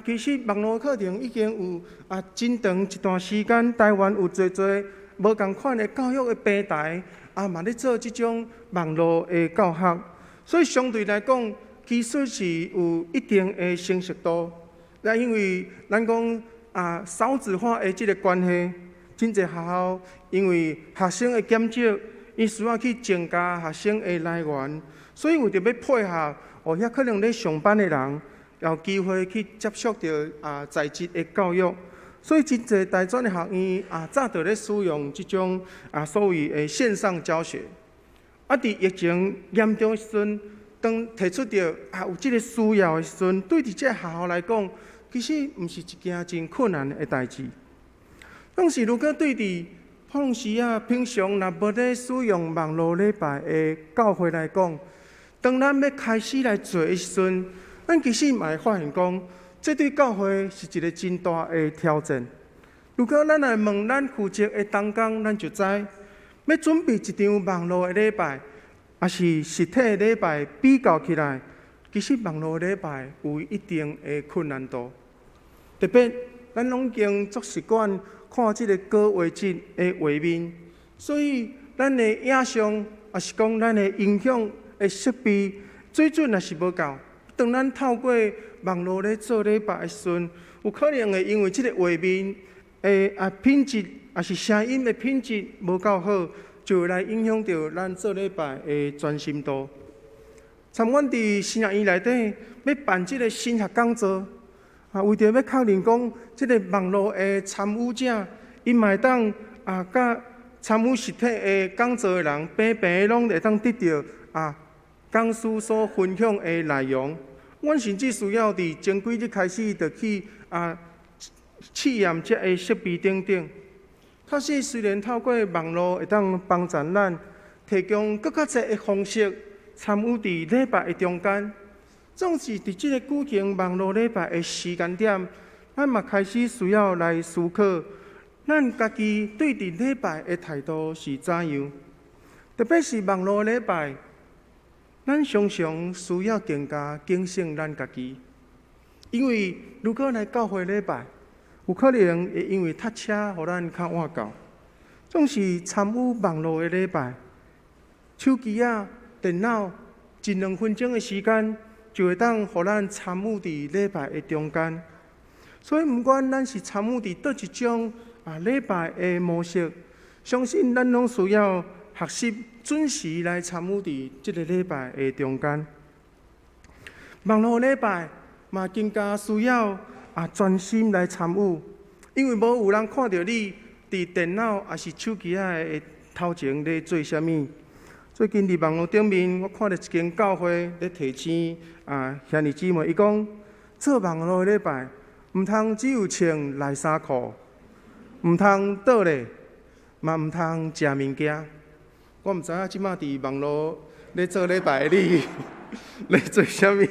其實網路課程已經有真長一段時間，台灣有濟濟無仝款的教育的平台，嘛咧做這種網路的教學，所以相對來講，其實是有一定的成熟度。那因為咱講少子化的這个關係，真濟學校因為學生的減少，伊需要去增加學生的來源，所以為著欲配合，遐可能咧上班的人，有機會去接觸著在職的教育，所以真濟大專的學院早就咧使用這種所謂的線上教學。佇疫情嚴重的時陣，當提出著有這个需要的時陣，對佇這个學校來講，其實毋是一件真困難的代誌。但是如果對佇平常時啊，平常若無咧使用網路禮拜的教會來講，當咱欲開始來做的時陣，咱其實嘛會發現講，這對教會是一个真大的挑戰。如果咱來問咱負責的同工，咱就知，欲準備一場網路的禮拜，抑是實體的禮拜比較起來，其實網路禮拜有一定的困難度。特別咱攏已經足習慣看這个高畫質的畫面，所以咱的影像，抑是講咱的音響的設備水準若是無夠，當咱透過網路咧做禮拜的時陣，有可能會因為這个畫面的品質，抑是聲音的品質無夠好，就會來影響著咱做禮拜的專心度。參阮佇神學院內底欲辦這个神學講座，為著欲確認講，這个網路的參與者，𪜶嘛會當佮參與實體的講座的人，平平攏會當得著講師所分享的內容。阮甚至需要佇前幾日開始就去試驗這个設備等等。確實，雖然透過網路會當幫助咱提供閣較濟的方式參與佇禮拜的中間，總是佇這个舉行網路禮拜的時間點，咱嘛開始需要來思考，咱家己對佇禮拜的態度是怎樣？特別是網路禮拜，咱常常需要更加警醒咱家己，因為如果來教會禮拜，有可能會因為塞車，予咱較晚到。總是參與網路的禮拜，手機仔、電腦一兩分鐘的時間，就會當予咱參與佇禮拜的中間。所以，毋管咱是參與佇佗一種禮拜的模式，相信咱攏需要學習準時來參與佇這个禮拜的中間。網路禮拜嘛，更加需要專心來參與。因為無有人看著你佇電腦抑是手機仔的頭前咧做啥物。最近佇網路頂面，我看著一間教會咧提醒啊兄弟姊妹，伊講做網路禮拜，毋通只有穿內衫褲，毋通倒咧，嘛毋通食物件。我毋知影這馬佇網路咧做禮拜的你咧做啥物？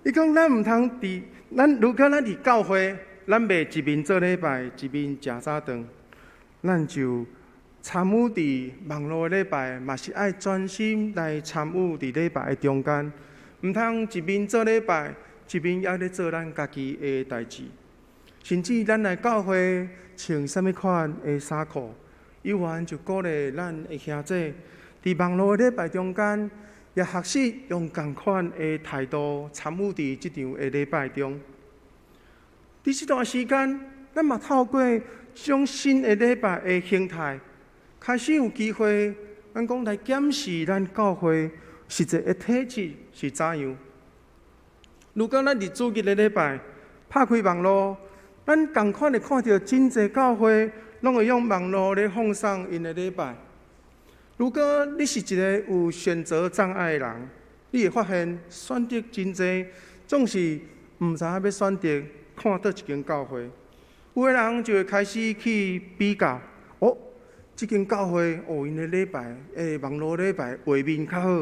伊講咱毋通佇咱如果咱佇教會，咱袂一面做禮拜，一面食早頓，咱就參與佇網路的禮拜，嘛是愛專心來參與佇禮拜的中間，毋通一面做禮拜，一面猶咧做咱家己的代誌。甚至咱來教會穿啥物款的衫褲，猶原就鼓勵咱的兄弟佇網路的禮拜中間，也學習用仝款的態度參與佇這場的禮拜中。佇這段時間，咱嘛透過這種新的禮拜的形態，開始有機會，咱講來檢視咱教會實際的體質是怎樣。如果咱佇主日的禮拜拍開網路，咱仝款會看著真濟教會攏會用網路咧放送𪜶的禮拜。如果你是一个有選擇障礙的人，你會發現選擇真濟，總是毋知影欲選擇看佗一間教會。有的人就會開始去比較，哦，這間教會哦，𪜶的禮拜，網路禮拜畫面較好，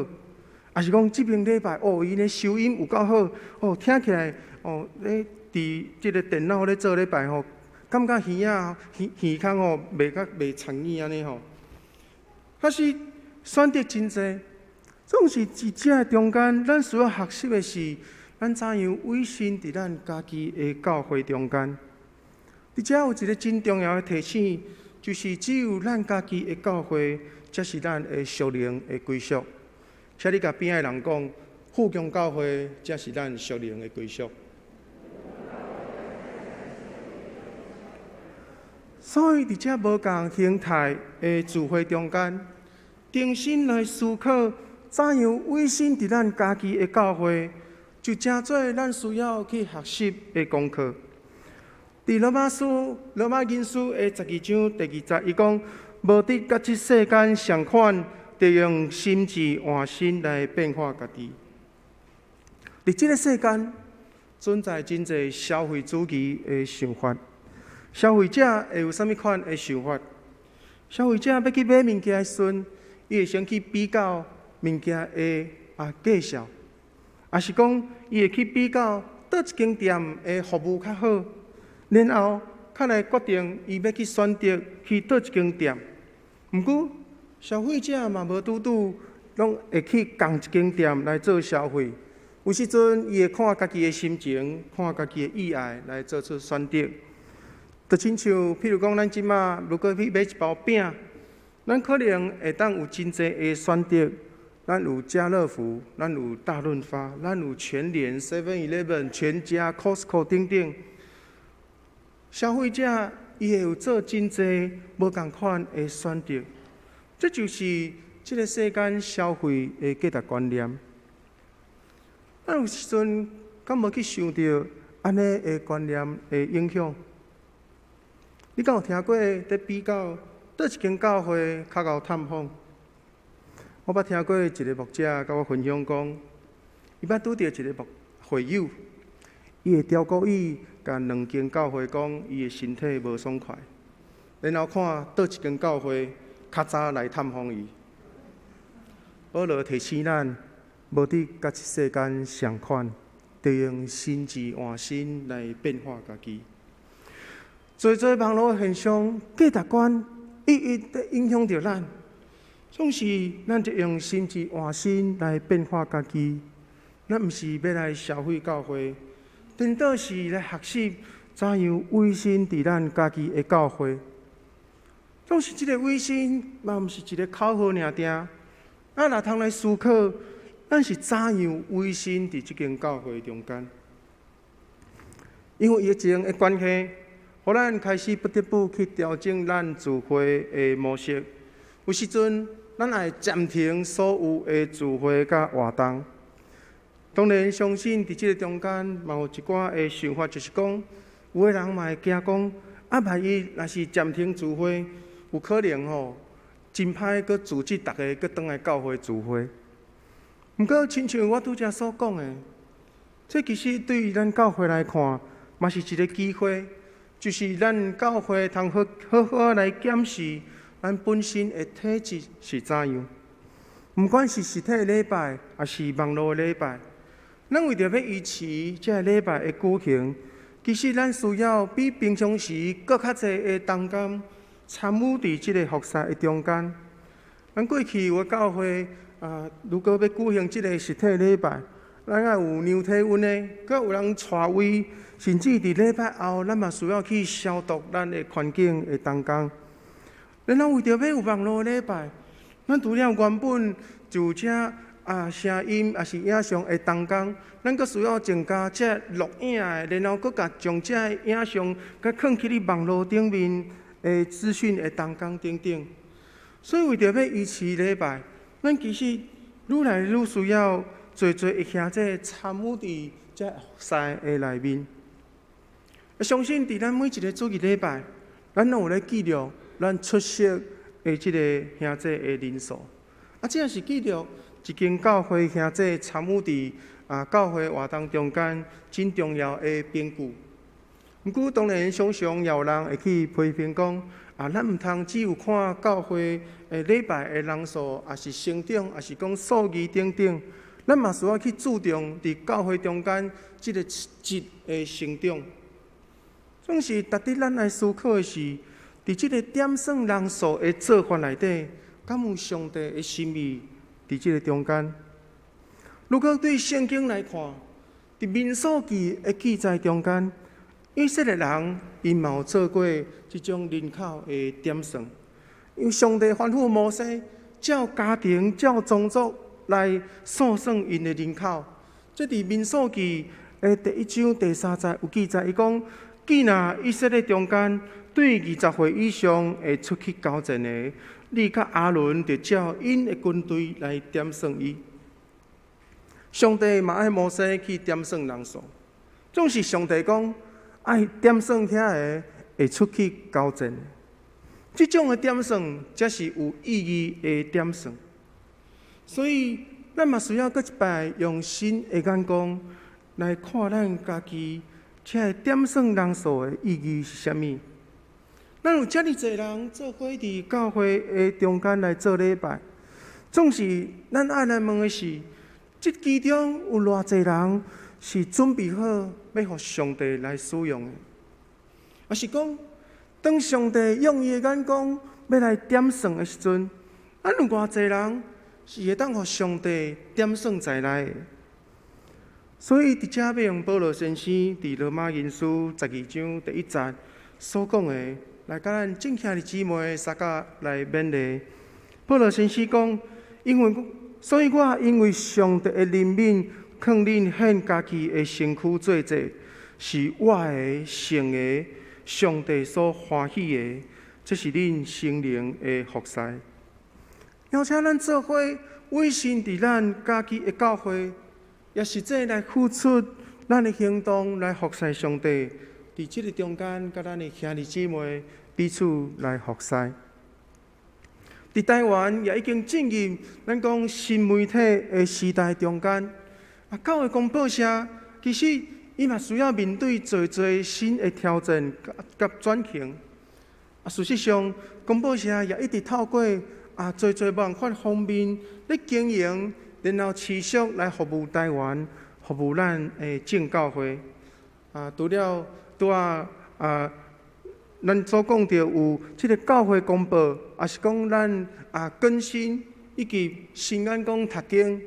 抑是講這邊禮拜哦，𪜶的收音有夠好，哦，聽起來哦，咧佇這个電腦咧做禮拜吼，感覺耳仔耳耳孔吼袂較袂刺耳按呢吼。可是選擇真濟，總是佇這个中間，咱需要學習的是，咱怎樣委身佇咱家己的教會中間。佇遮有一个真重要的提醒，就是只有咱家己的教會，才是咱的屬靈的歸屬。請你共邊仔的人講，富強教會才是咱屬靈的歸屬。所以佇遮無仝形態的聚會中間，重新來思考怎樣委身佇咱家己的教會，就成做咱需要去學習的功課。佇羅馬書、羅馬人書的十二章第二節，伊講：無得佮這世間相款，著用心智換新來變化家己。佇這个世間存在真濟消費主義的想法，消費者會有啥物款的想法？消費者欲去買物件的時陣，伊會先去比較物件的價數，抑是講伊會去比較佗一間店的服務較好，然後較來決定伊欲去選擇去佗一間店。毋過消費者嘛無拄拄攏會去仝一間店來做消費，有時陣伊會看家己的心情，看家己的意愛來做出選擇。就親像，譬如講，咱這馬如果去買一包餅，咱可能會當有真濟的選擇。咱有家樂福，咱有大潤發，咱有全聯、Seven Eleven、全家、Costco 等等。消費者伊會有做真濟無仝款的選擇，這就是這个世間消費的價值觀念。咱有時陣敢無去想著按呢的觀念的影響？你敢有聽過佇比較佗一間教會較𠢕探訪？我捌聽過一个牧者共我分享講，伊捌拄著一个牧會友，伊會刁故意共兩間教會講伊的身體無爽快，然後看佗一間教會較早來探訪伊。保羅提醒咱，無得佮這世間相款，著用心智換新來變化家己。濟濟網路現象，價值觀一一佇影響著咱，總是咱著用心智換新來變化家己。咱毋是欲來消費教會，顛倒是來學習怎樣委身佇咱家己的教會。總是這个委身嘛，毋是一个口號爾定。咱若通來思考，咱是怎樣委身佇這間教會中間？因為疫情的關係，予咱開始不得不去調整咱聚會的模式。有時陣，咱愛暫停所有的聚會佮活動。當然，相信佇這个中間，嘛有一寡的想法，就是講，有的人嘛會驚講，啊，萬一若是暫停聚會，有可能吼，真歹閣組織逐个閣轉來教會聚會。毋過，親像我拄才所講的，這其實對於咱教會來看，嘛是一个機會，就是咱教會通好好好來檢視咱本身的體質是怎樣。毋管是實體禮拜，抑是網路禮拜，咱為著欲維持這个禮拜的舉行，其實咱需要比平常時閣較濟的同工參與佇這个服侍的中間。咱過去有的教會啊，如果欲舉行這个實體禮拜，咱愛有量體溫的，閣有人帶位，甚至佇禮拜後，咱嘛需要去消毒咱的環境的同工。然後為著欲有網路禮拜，咱除了原本就這啊聲音抑是影像的同工，咱閣需要增加這錄影的，然後閣共將這影像閣囥去佇網路頂面的資訊的同工等等。所以為著欲維持禮拜，咱其實愈來愈需要濟濟的兄弟參與佇這服侍的內面。相信佇咱每一个主日禮拜，咱攏有咧記錄咱出席的這个兄弟的人數。啊，這也是記錄一間教會兄弟參與佇啊教會活動中間真重要的憑據。毋過當然，常常也有人會去批評講，啊，咱毋通只有看教會的禮拜的人數，抑是成長，抑是講數字等等，咱嘛需要去注重佇教會中間這个質的成長。總是值得咱來思考的是，佇這个點算人數的做法內底，敢有上帝的心意佇這个中間？如果對聖經來看，佇民數記的記載中間，以色列人𪜶嘛有做過這種人口的點算，因為上帝吩咐摩西，照家庭、照宗族來數算𪜶的人口。這佇民數記的第一章第三節有記載，伊講：既若以色列中間對20歲以上會出去交戰的，你佮亞倫著照𪜶的軍隊來點算伊。上帝嘛愛摩西去點算人數，總是上帝講愛點算遐个會出去交戰的。這種的點算才是有意義的點算。所以，咱嘛需要閣一擺用新的眼光來看咱家己，這个點算人數的意義是啥物？咱有遮爾濟人做伙佇教會的中間來做禮拜，總是咱愛來問的是：這其中有偌濟人是準備好欲予上帝來使用的？抑是講，當上帝用伊的眼光欲來點算的時陣，咱有偌濟人是會當予上帝點算在內的？所以，佇遮欲用保羅先生佇羅馬人書12章第一節所講的，來佮咱眾兄弟姊妹相佮來勉勵。保羅先生講：因為，所以我因為上帝的憐憫，勸恁獻家己的身軀做祭，是活的、聖的，上帝所歡喜的，這是恁屬靈的服侍。邀請咱做伙委身佇咱家己的教會，也實際來付出咱的行動來服侍上帝。佇這个中間，佮咱的兄弟姊妹彼此來服侍。佇台灣也已經進入咱講新媒體的時代中間，啊，教會公報社其實伊嘛需要面對濟濟新的挑戰佮轉型。啊，事實上，公報社也一直透過啊濟濟無仝款方面咧經營，然後持續來服務台灣，服務咱的眾教會。啊，除了拄仔啊，咱所講著有這个教會公報，抑是講咱啊更新以及新眼光讀經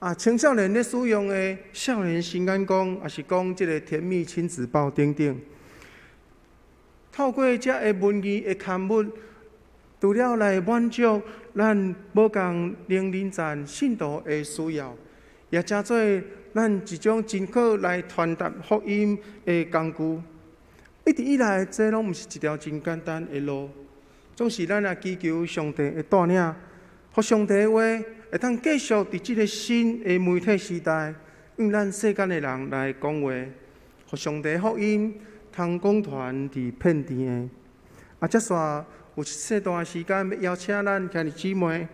啊，青少年咧使用的少年新眼光，抑是講這个甜蜜親子報等等。透過這个文字的刊物，除了來滿足咱無仝年齡層信徒的需要，也成做咱一種真好來傳達福音的工具。一直以來，這攏毋是一條真簡單的路，總是咱也祈求上帝的帶領，予上帝的話會當繼續佇這个新的媒體時代，向咱世間的人來講話，予上帝的福音通讲团伫片甜的。啊，接煞有一小段时间，欲邀请咱兄弟姊妹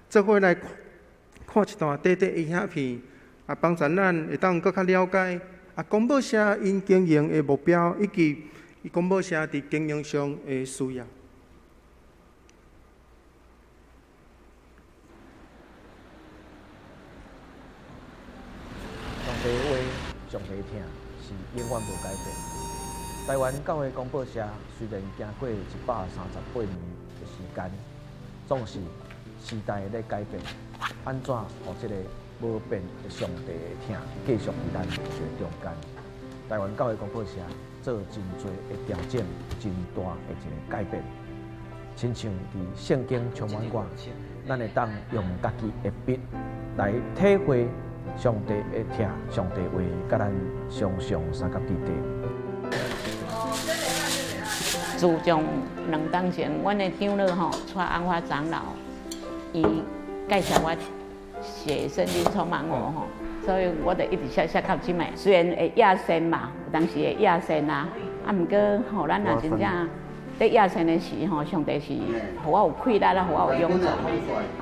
做伙来看一段短短的影片，啊，幫助咱會當閣較了解啊，公報社𪜶經營的目標，以及伊公報社佇經營上的需要。上帝的話，上帝疼，是永遠無改變。台灣教會公報社雖然經過138年的時間，總是時代咧改變，按怎予這個無變的上帝的疼繼續佇咱這個中間？台灣教會公報社做真濟的調整，真大的一個改變。親像佇聖經充滿我，咱會當用家己的筆來體會上帝的疼，上帝話佮咱常常相佮佇底。自從兩冬前，阮的長老吼，蔡安華長老，伊介紹我寫聖經充滿我吼，所以我就一直寫寫到這擺。雖然會壓線嘛，有當時會壓線啊，啊，毋過吼，咱若真正佇壓線的時吼，上帝是予我有氣力啦，予我有勇氣。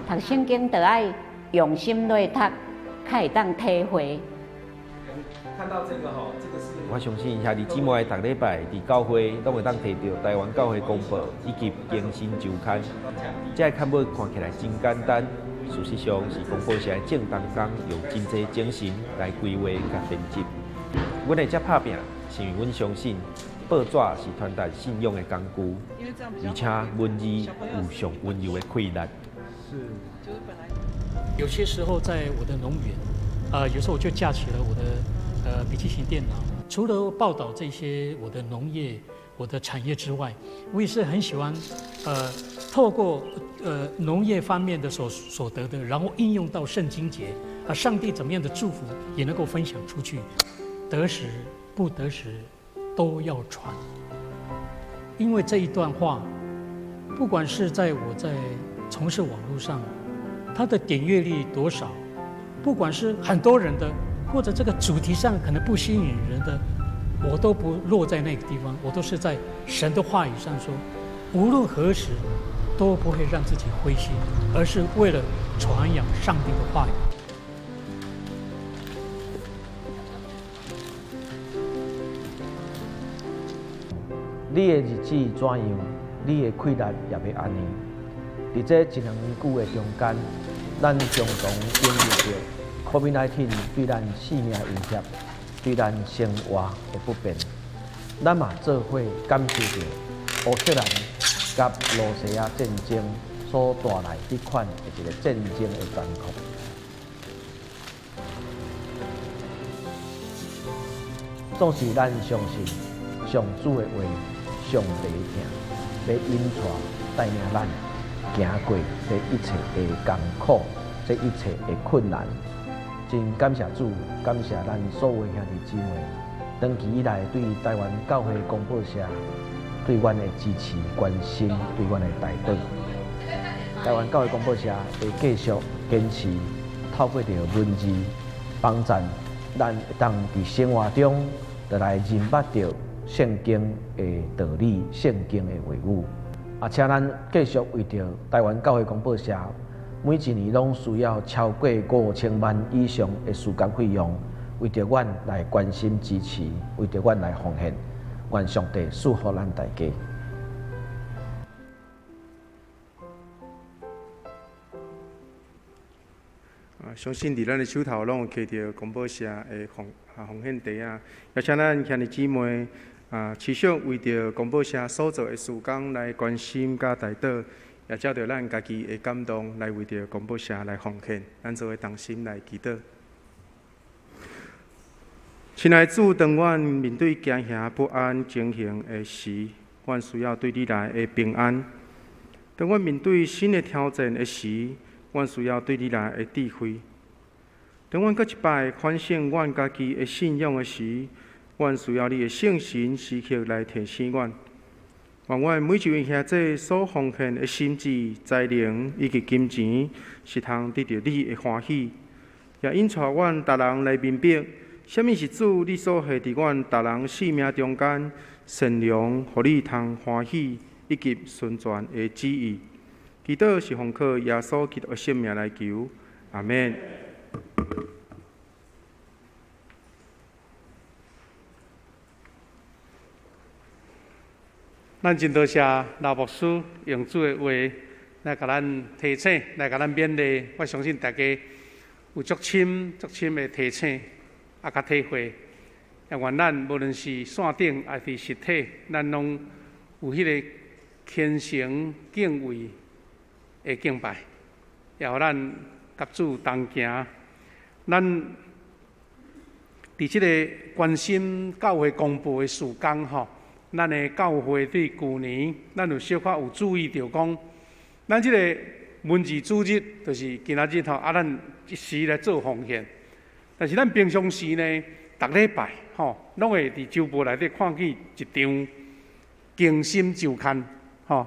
讀聖經就愛用心來讀，較會當體會。看到這個吼，這個是我相信兄弟姊妹逐禮拜佇教會攏會當提著台灣教會公報以及更新週刊。這個刊物看起來真簡單，事實上是公報社正同工用真濟精神來規劃佮編輯。阮會遮拍拚，是因為阮相信報紙是傳達信仰的工具，而且文字有上溫柔的氣力。是，就是本來有些時候在我的農園，有時候我就架起了我的筆記型電腦，除了報道這些我的農業、我的產業之外，我也是很喜歡，透過農業方面的所得的，然後應用到聖經節，啊，上帝怎麼樣的祝福也能夠分享出去，得時不得時都要傳，因為這一段話，不管是在我在從事網絡上，它的點閱率多少，不管是很多人的，或者這個主題上可能不吸引人的，我都不落在那個地方，我都是在神的話語上說，無論何時都不會讓自己灰心，而是為了傳揚上帝的話語。你的日子怎樣，你的氣力也欲按呢。佇這一兩年久的中間，咱常常經歷著 COVID-19 對咱性命威脅，對咱生活的不便。咱嘛做伙感受著烏克蘭佮羅西亞戰爭所帶來這款的一個戰爭的殘酷。總是咱相信上主的話，上帝疼，欲引帶帶領咱行過這一切的艱苦，這一切的困難。真感謝主，感謝咱所有兄弟姊妹，長期以來對台灣教會公報社對阮的支持、關心，對阮的代禱。台灣教會公報社會繼續堅持透過著文字幫助咱會當佇生活中，就來認捌著聖經的道理、聖經的話語。啊，請咱繼續為著台灣教會公報社每一年攏需要超過5000萬以上的時間費用，為著阮來關心支持，為著阮來奉獻，願上帝賜福咱大家。啊，相信佇咱的手頭攏有摕著公報社的奉獻袋仔，也請咱兄弟姊妹啊，持續為著公報社所做的事工來關心佮代禱，也照著咱家己的感動來為著公報社來奉獻，咱做伙同心來祈禱。親愛的主，當阮面對驚嚇不安情形的時，阮需要對你來的平安；當阮面對新的挑戰的時，阮需要對你來的智慧；當阮閣一擺反省阮家己的信仰的時，阮需要你的聖神時刻來提醒阮。願阮每一位兄弟所奉獻的心智、才能以及金錢，是通得著你的歡喜，也引帶阮逐人來明白，啥物是主你所下佇阮逐人生命中間善良，予你通歡喜，以及順全的旨意。祈禱是奉靠耶穌基督的聖名來求，阿們。咱真多謝老牧師用主的話來共咱提醒，來共咱勉勵。我相信大家有足深、足深的提醒，啊，佮體會。也願咱無論是線頂抑是實體，咱攏有彼个虔誠敬畏的敬拜，也予咱佮主同行。咱佇這个關心教會公報的事工吼，咱的教會對舊年，咱有小可有注意著講，咱這个文字主日就是今仔日吼，啊，咱一時來做奉獻。但是咱平常時呢，逐禮拜吼，攏會佇週報內底看見一張更新週刊吼。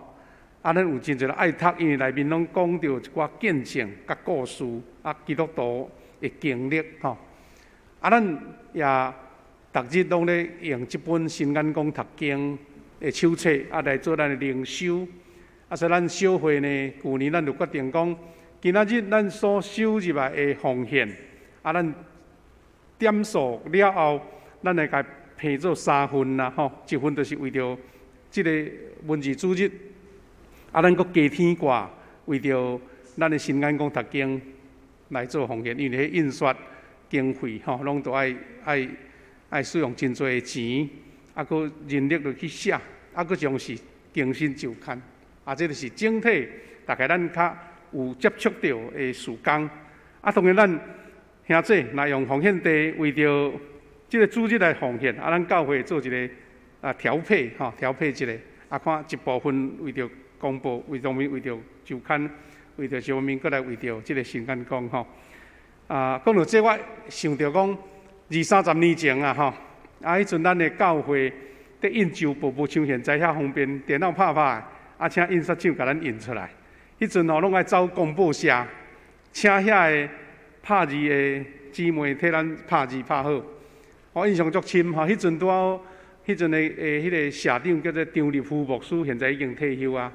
啊，咱有真濟人愛讀，因為內面攏講著一寡見證佮故事，啊，基督徒的經歷吼。啊，咱也逐日攏咧用這本新眼光讀經的手冊啊來做咱的靈修。啊，所以咱小會呢，舊年咱就決定講，今仔日咱所收入來的奉獻，啊，咱點數了後，咱會共分做三份啦，吼，一份就是為著這个文字主日，啊，咱閣加添掛，為著咱的新眼光讀經來做奉獻，因為彼印刷經費吼，攏都愛使用真濟的錢，啊，閣人力落去寫，啊，閣將是更新週刊，啊，這就是整體大概咱較有接觸著的事工。啊，當然咱兄弟若用奉獻地為著這个主日來奉獻，啊，咱教會做一个啊調配吼，調配一下，啊，看一部分為著公報，為當面為著週刊，為著小面，閣來為著這个新眼光吼。啊，講到這，我想著講二三十年前啊，吼，啊，彼陣咱的教會佇印週報，無像現在遐方便，電腦拍拍，啊，請印刷廠共咱印出來。彼陣吼，攏愛走公報社，請遐个拍字的姊妹替咱拍字拍好。我印象足深吼，彼陣拄好，彼陣的彼个社長叫做張立夫牧師，現在已經退休啊。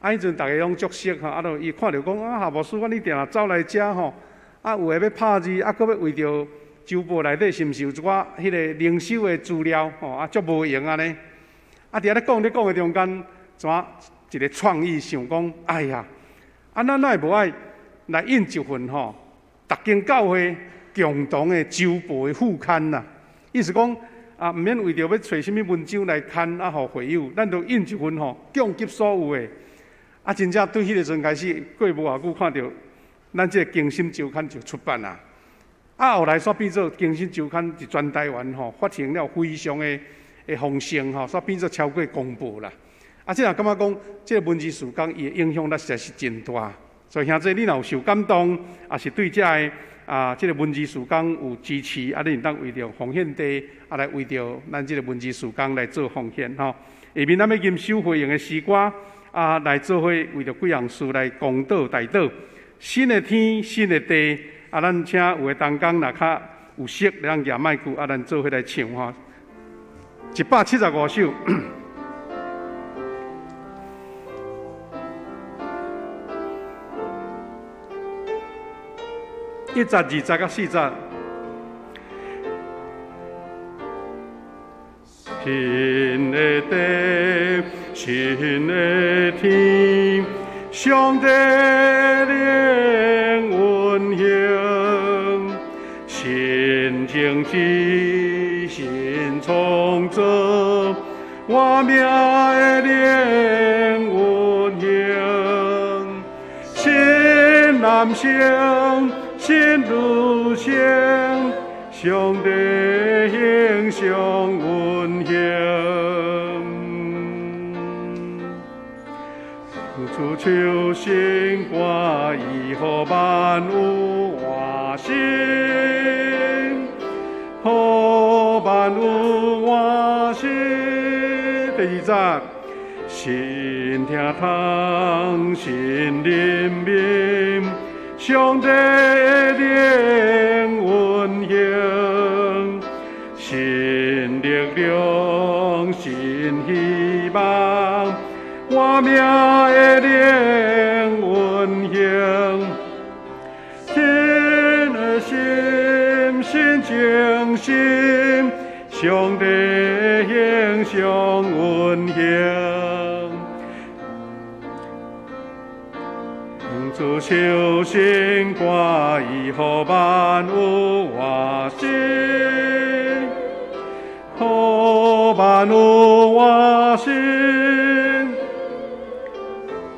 啊，彼陣逐家攏足熟吼，啊，就伊看著講啊，夏牧師，我你定定走來遮吼，啊，有的欲拍字，啊，閣欲為著週報內底是毋是有一寡彼个靈修的資料吼，啊，足無閒按呢。啊，佇遐咧講咧講的中間，怎一个創意想講，哎呀，啊，咱哪會無愛來印一份吼，逐間教會共同的週報的副刊啦。意思講啊，毋免為著欲揣啥物文章來刊啊，予會友，咱就印一份吼，供給所有的。啊，真正對彼个時陣開始，過無偌久，看著咱這个更新週刊就出版啊。啊，後來煞變做更新週刊佇全台灣吼發行了非常的豐盛吼，煞變做超過公報啦。啊，這若感覺講，這个文字事工伊的影響力實在是真大。所以兄弟，你若有受感動，也是對這个啊，這个文字事工有支持，啊，你會當為著奉獻地，啊，來為著咱這个文字事工來做奉獻吼。下面咱欲吟首回應的詩歌，啊，來做伙為著幾項事來公禱代禱。新的天，新的地，啊，咱請有的同工若較有識，咱舉麥克，啊，咱做伙來唱吼。175首。一節、二節佮四節。新的地，新的天，上帝靈運行，新情志，新創造，活命的靈運行，新男性，新女性，上帝形象运行，主求新歌，伊予万有换新，予万有换新。第二节，新听通，新人民，上帝灵运行，新力量，新活命的灵运行，神的心，神忠心，上帝形象运行。主受神歌，伊予万有活新，予万有活新。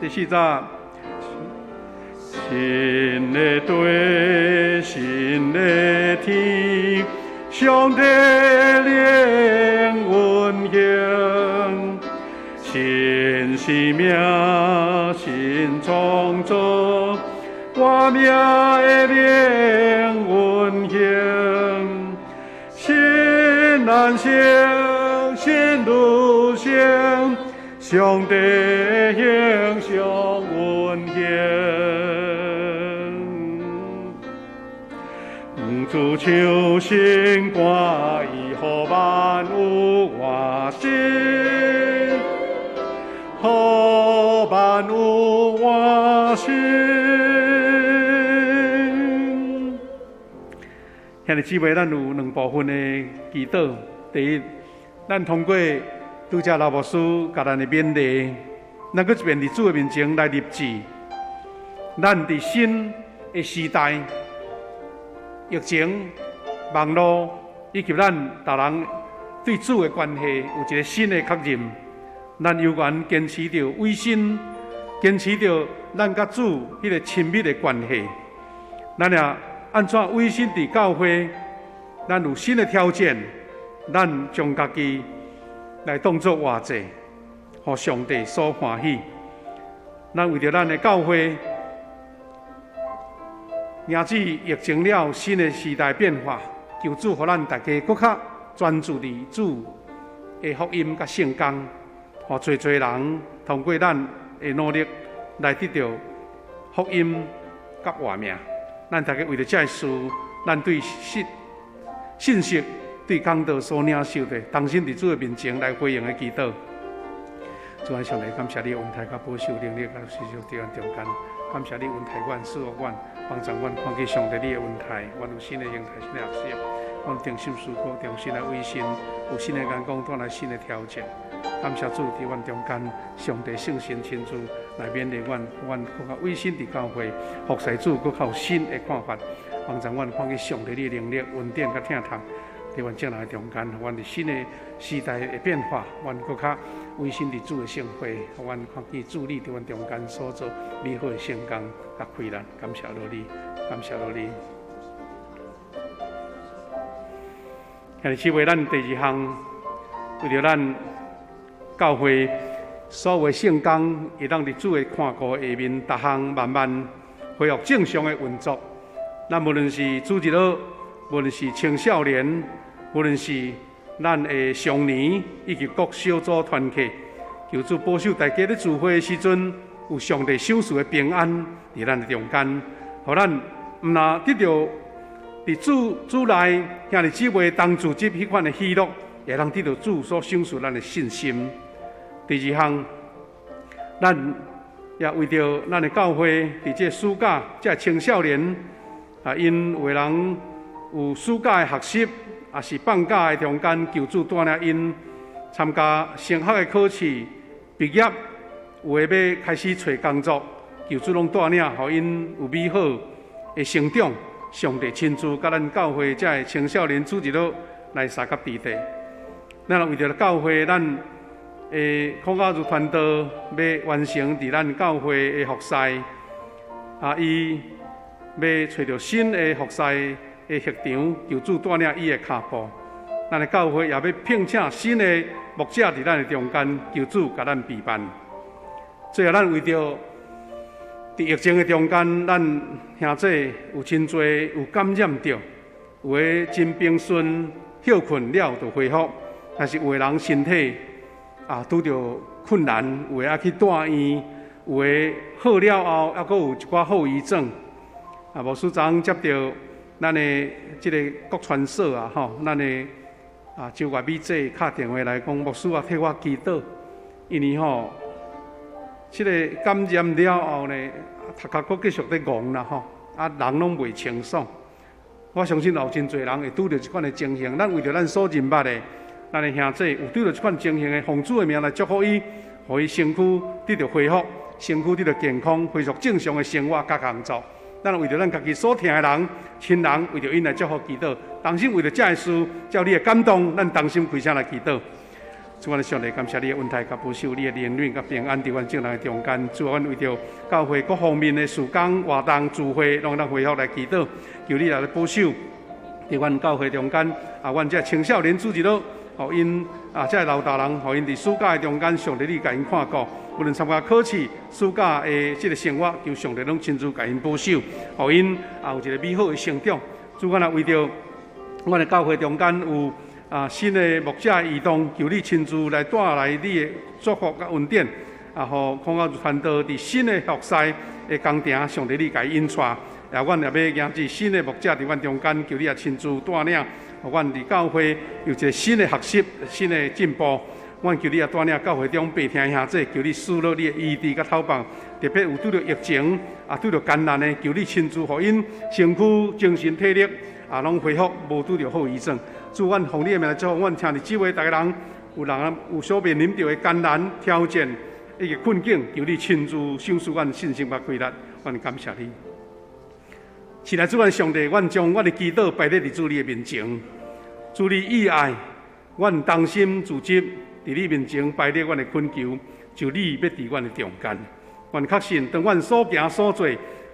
第四节，新的地，新的天，上帝灵运行，新生命，新创造，活命的灵运行，新难成，新路程，上帝形象运行。主唱新歌，伊予万有活新，予万有活新。兄弟姊妹，咱有两部分的祈祷。第一，咱通过拄才老牧师共咱的勉励，咱阁一遍伫主的面前来立志。咱伫新的时代，疫情、网路以及咱逐人对主的关系有一个新的确认。咱犹原坚持著委身，坚持著咱佮主彼个亲密的关系。咱也按怎委身伫教会，咱有新的挑战，咱将家己来当作活祭，予上帝所欢喜。咱为著咱的教会，迎接疫情了新的时代变化，求主予咱大家阁较专注伫主的福音佮圣工，予济济人通过咱的努力来得著福音佮活命。咱大家为著这个事，咱对信信息、对讲道所领受的，同心伫主的面前来回应的祈祷。主啊，上帝，感谢你恩待佮保守能力佮施予伫阮中间，感谢你恩待阮、赐福阮，帮助阮看见上帝你的恩待，阮有新的形态、新的学习，阮重新思考、重新来委身，有新的眼光，带来新的挑战。感谢主伫阮中间，上帝圣神亲自来勉励阮，阮阁较委身伫教会，服侍主，阁较有新的看法，帮助阮看见上帝你的能力、恩典佮疼痛。伫阮众人的中间，阮伫新的时代的变化，阮阁较委身伫主的圣会，阮看见主你伫阮中间所做美好的圣工佮开咱，感谢落你，感谢落你。兄弟姊妹，咱第二项为著咱教会所有的圣工，会当伫主的看顾下面，逐项慢慢恢复正常的运作。咱无论是主日学，无论是青少年，无论是咱的常年以及各小组团契，求主保守大家咧聚会的时阵，有上帝赏赐的平安伫咱的中间，予咱毋若得著伫主主内兄弟姊妹同组织彼款的喜乐，也通得著主所赏赐咱的信心。第二项，咱也为著咱的教会伫这暑假，这青少年啊，𪜶有的人有暑假的学习，也是放假的中间，求主带领𪜶参加升学的考试、毕业，有的欲开始揣工作，求主拢带领，予𪜶有美好的成长。上帝亲自佮咱教会这个青少年主日学来相佮伫地。咱为著教会，咱的孔教授传道欲完成伫咱教会的服侍，啊，伊欲揣著新的服侍的现场，求主带领伊的跤步。咱的教会也欲聘请新的牧者伫咱的中间，求主共咱陪伴。最后，咱为著伫疫情的中间，咱兄弟有真济有感染著，有的真平顺歇睏了就恢复，但是有的人身体啊拄著困难，有的爱去住院，有的好了后犹阁有一寡后遗症。啊，牧师昨昏接著咱的这个国传所啊，吼，咱的啊周月美姐敲电话来讲，牧师啊替我祈祷，因为吼這个感染了後呢，頭殼閣繼續咧戇啦吼，啊人攏袂清爽。我相信有真濟人會拄著這款的情形。咱為著咱所認捌的，咱的兄弟有拄著這款情形的，奉主的名來祝福伊，予伊身軀得著恢復，身軀得著健康，恢復正常的生活佮工作。咱為著咱家己所疼的人、親人，為著𪜶來祝福祈禱，同心為著這个事，照你的感動，咱同心開聲來祈禱。主，阮的上帝，感謝你的恩待佮保守，你的憐憫佮平安佇阮眾人的中間。主，阮為著教會各方面的事工、活動、聚會，攏當恢復來祈禱，求你來保守佇阮教會中間。啊，阮這青少年主日學，予𪜶啊，這老大人，予𪜶佇暑假的中間，上帝你共𪜶看顧，無論參加考試、暑假的這个生活，求上帝攏親自共𪜶保守，予𪜶啊有一个美好的成長。主，阮也為著阮的教會中間有啊，新的牧者移動，求你親自來帶來你的祝福佮恩典，啊，予孔教傳道佇新的服事的工程，上帝你共伊引帶，也阮也欲迎接新的牧者佇阮中間，求你也親自帶領，予阮佇教會有一个新的學習、新的進步。阮求你也帶領教會中病疼兄弟，求你賜落你的醫治佮透放，特別有拄著疫情啊，拄著艱難的，求你親自予𪜶身軀、精神、體力啊，攏恢復，無拄著後遺症。主，阮奉你的名來祝福，阮聽佇這話，逐个人有人有所面臨著的艱難挑戰以及困境，求你親自賞賜阮信心佮氣力，阮感謝你。是來主，阮上帝，阮將阮的祈禱擺佇主你的面前，主你以愛，阮同心組織佇你面前擺列阮的懇求，就你欲佇阮的中間。阮確信，當阮所行所做，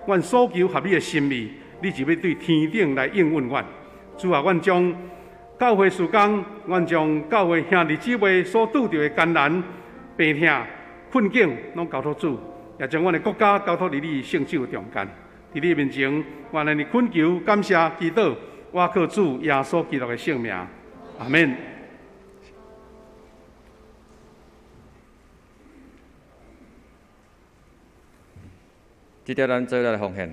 阮所求合你的心意，你就欲對天頂來應允阮。主啊，阮將教會事工，阮將教會兄弟姊妹所拄著的艱難、病痛、困境，攏交託主，也將阮的國家交託佇你聖手中間。佇你面前，阮按呢懇求、感謝、祈禱，我靠主耶穌基督的聖名，阿們。這條咱做來奉獻。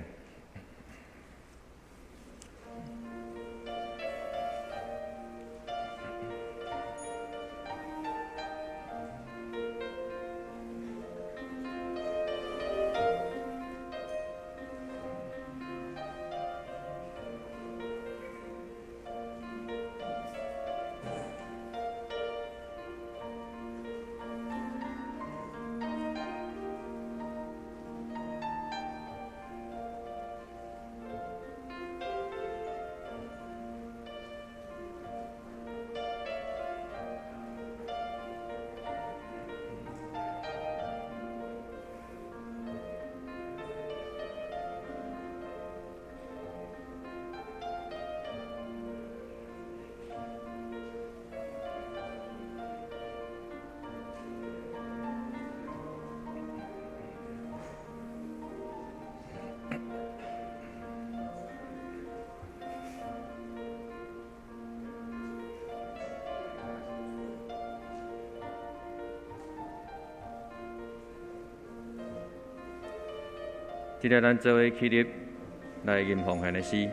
這個咱做伙起立來吟奉獻的詩。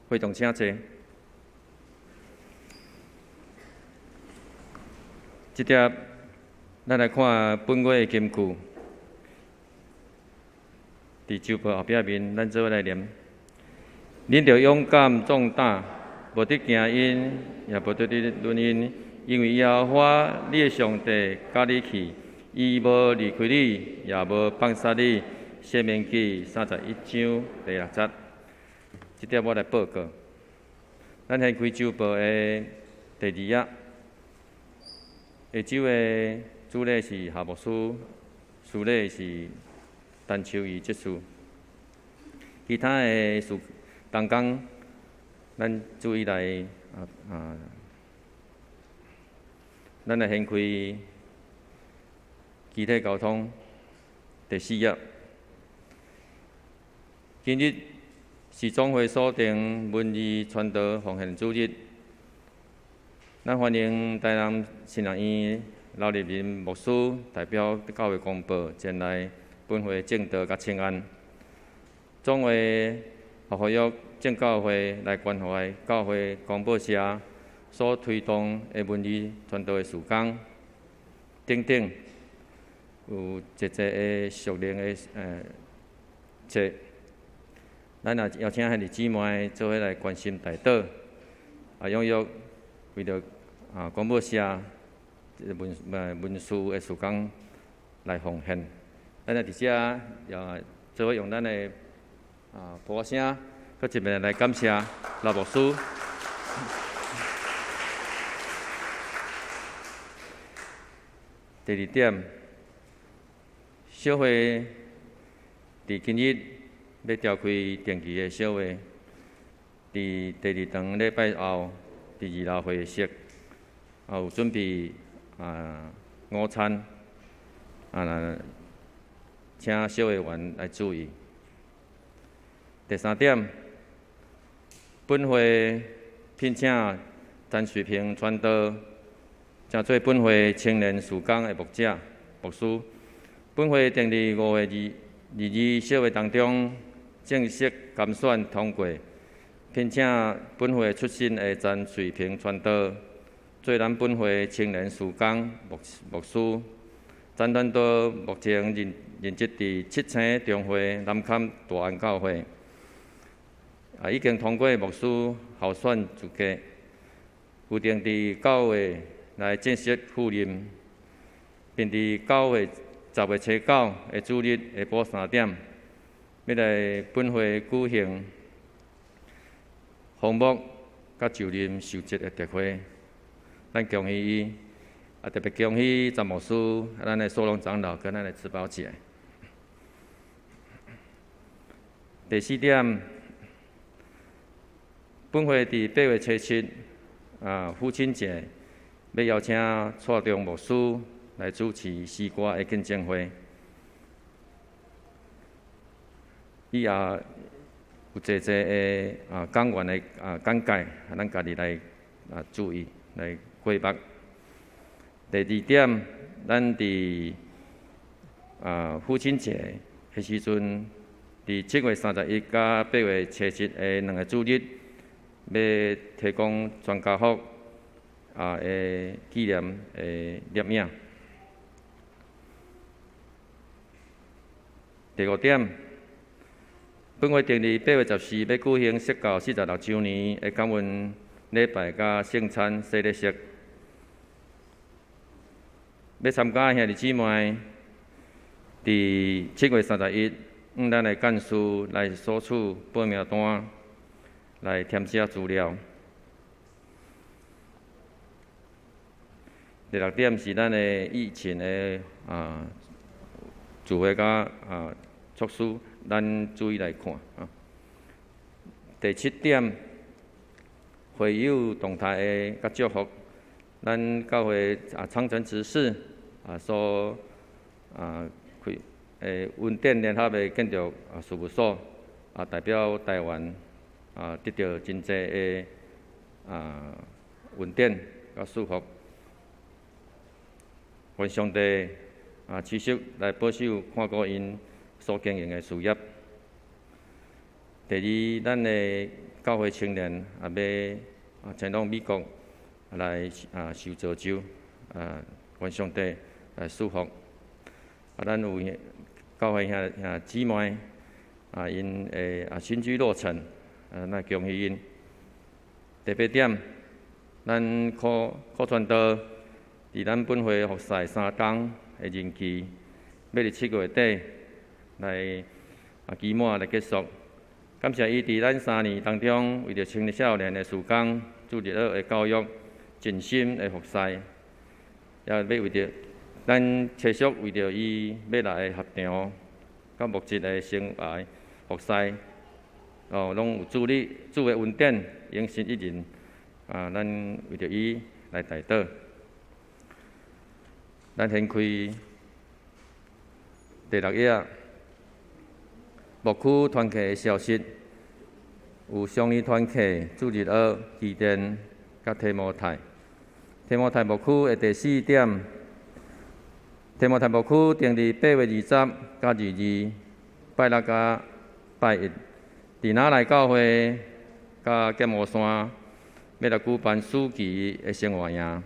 會眾請坐。這帖咱來看本月的金句，佇週報後壁面，咱做伙來念。恁著勇敢壯膽，無得驚𪜶，也無得論𪜶，因為耶和華你的上帝佮你去，伊無離開你，也無放捨你。申命記31章第6節。這帖我來報告。咱現開週報的第2頁，下周的主禮是夏牧師，司礼是陈秋怡执事。其他的事同工，咱注意來咱來掀開機體交通第四頁。今日是總會所定文字傳道奉獻主日，咱歡迎台南神學院劉立仁牧師代表教會公報前來本會證道佮請安。總會呼籲正教會來關懷教會公報社所推動的文字傳道的事工等等，有濟濟的屬靈的冊。咱也邀請兄弟姊妹做伙來關心代禱，踴躍為著公報社這个文書的事工來奉獻。咱也佇遮也做伙用咱的噗仔聲，閣一遍來感謝劉牧師。第二點，小會佇今日欲召開定期的小會，佇第二堂禮拜後，佇二樓會議室，有準備午餐，請小會員來注意。第三點，本會聘請陳瑞平傳道，成做本會青年事工的牧者、牧師。本會定佇5月22小會當中正式監選通過，聘請本會出身的陳瑞平傳道做咱本會青年事工牧師。陳傳道目前任職佇七星中會南崁大安教會，已經通過牧師候選資格，預定佇9月來正式赴任，並佇9月10月初9的主日下晡3點，欲來本會舉行封牧佮就任受職的特會，咱恭喜伊，特別恭喜陳牧師、咱的蘇龍長老佮咱的慈寶姐。第四點，本會佇8月初7，父親節，欲邀請蔡中牧師來主持詩歌的見證會。伊也有濟濟的講員的講解，咱家己來注意來過目。第二點，咱佇父親節的時陣，佇7月31佮8月初7的兩个主日，欲提供全家福的紀念的攝影。第五點，本會定佇8月14欲舉行釋教46週年的感恩禮拜佮聖餐洗禮式。欲參加的兄弟姊妹，佇7月31，向咱的幹事來索取報名單，來填寫資料。第六點是咱的疫情的聚會佮措施，咱注意來看。第七點，會友動態的佮祝福，咱教會長城執事所開恩典聯合的建築事務所代表台灣得到真濟的恩典佮祝福。願上帝持續來保守看顧𪜶所經營的事業。第二，咱的教會青年也欲前往美國來受造就，願上帝來祝福。咱有教會兄姊妹𪜶會新居落成，咱恭喜𪜶。第八點，咱柯傳道佇咱本會服侍3工的任期，欲佇7月底來期滿來結束。感謝伊佇咱3年當中，為著青少年的事工、主日學的教育，盡心的服侍，也欲為著咱持續為著伊欲來的合場，佮牧職的生涯服侍，哦，攏有主你主的恩典，永生一人。啊，咱為著伊來代禱。咱掀開第六頁，牧區團契的消息，有雙年團契、主日學、基甸佮提摩太。提摩太牧區的第四點，提摩太牧區定佇8月20佮22，拜六佮拜一，佇哪來教會佮劍湖山，欲來舉辦暑期的生活營，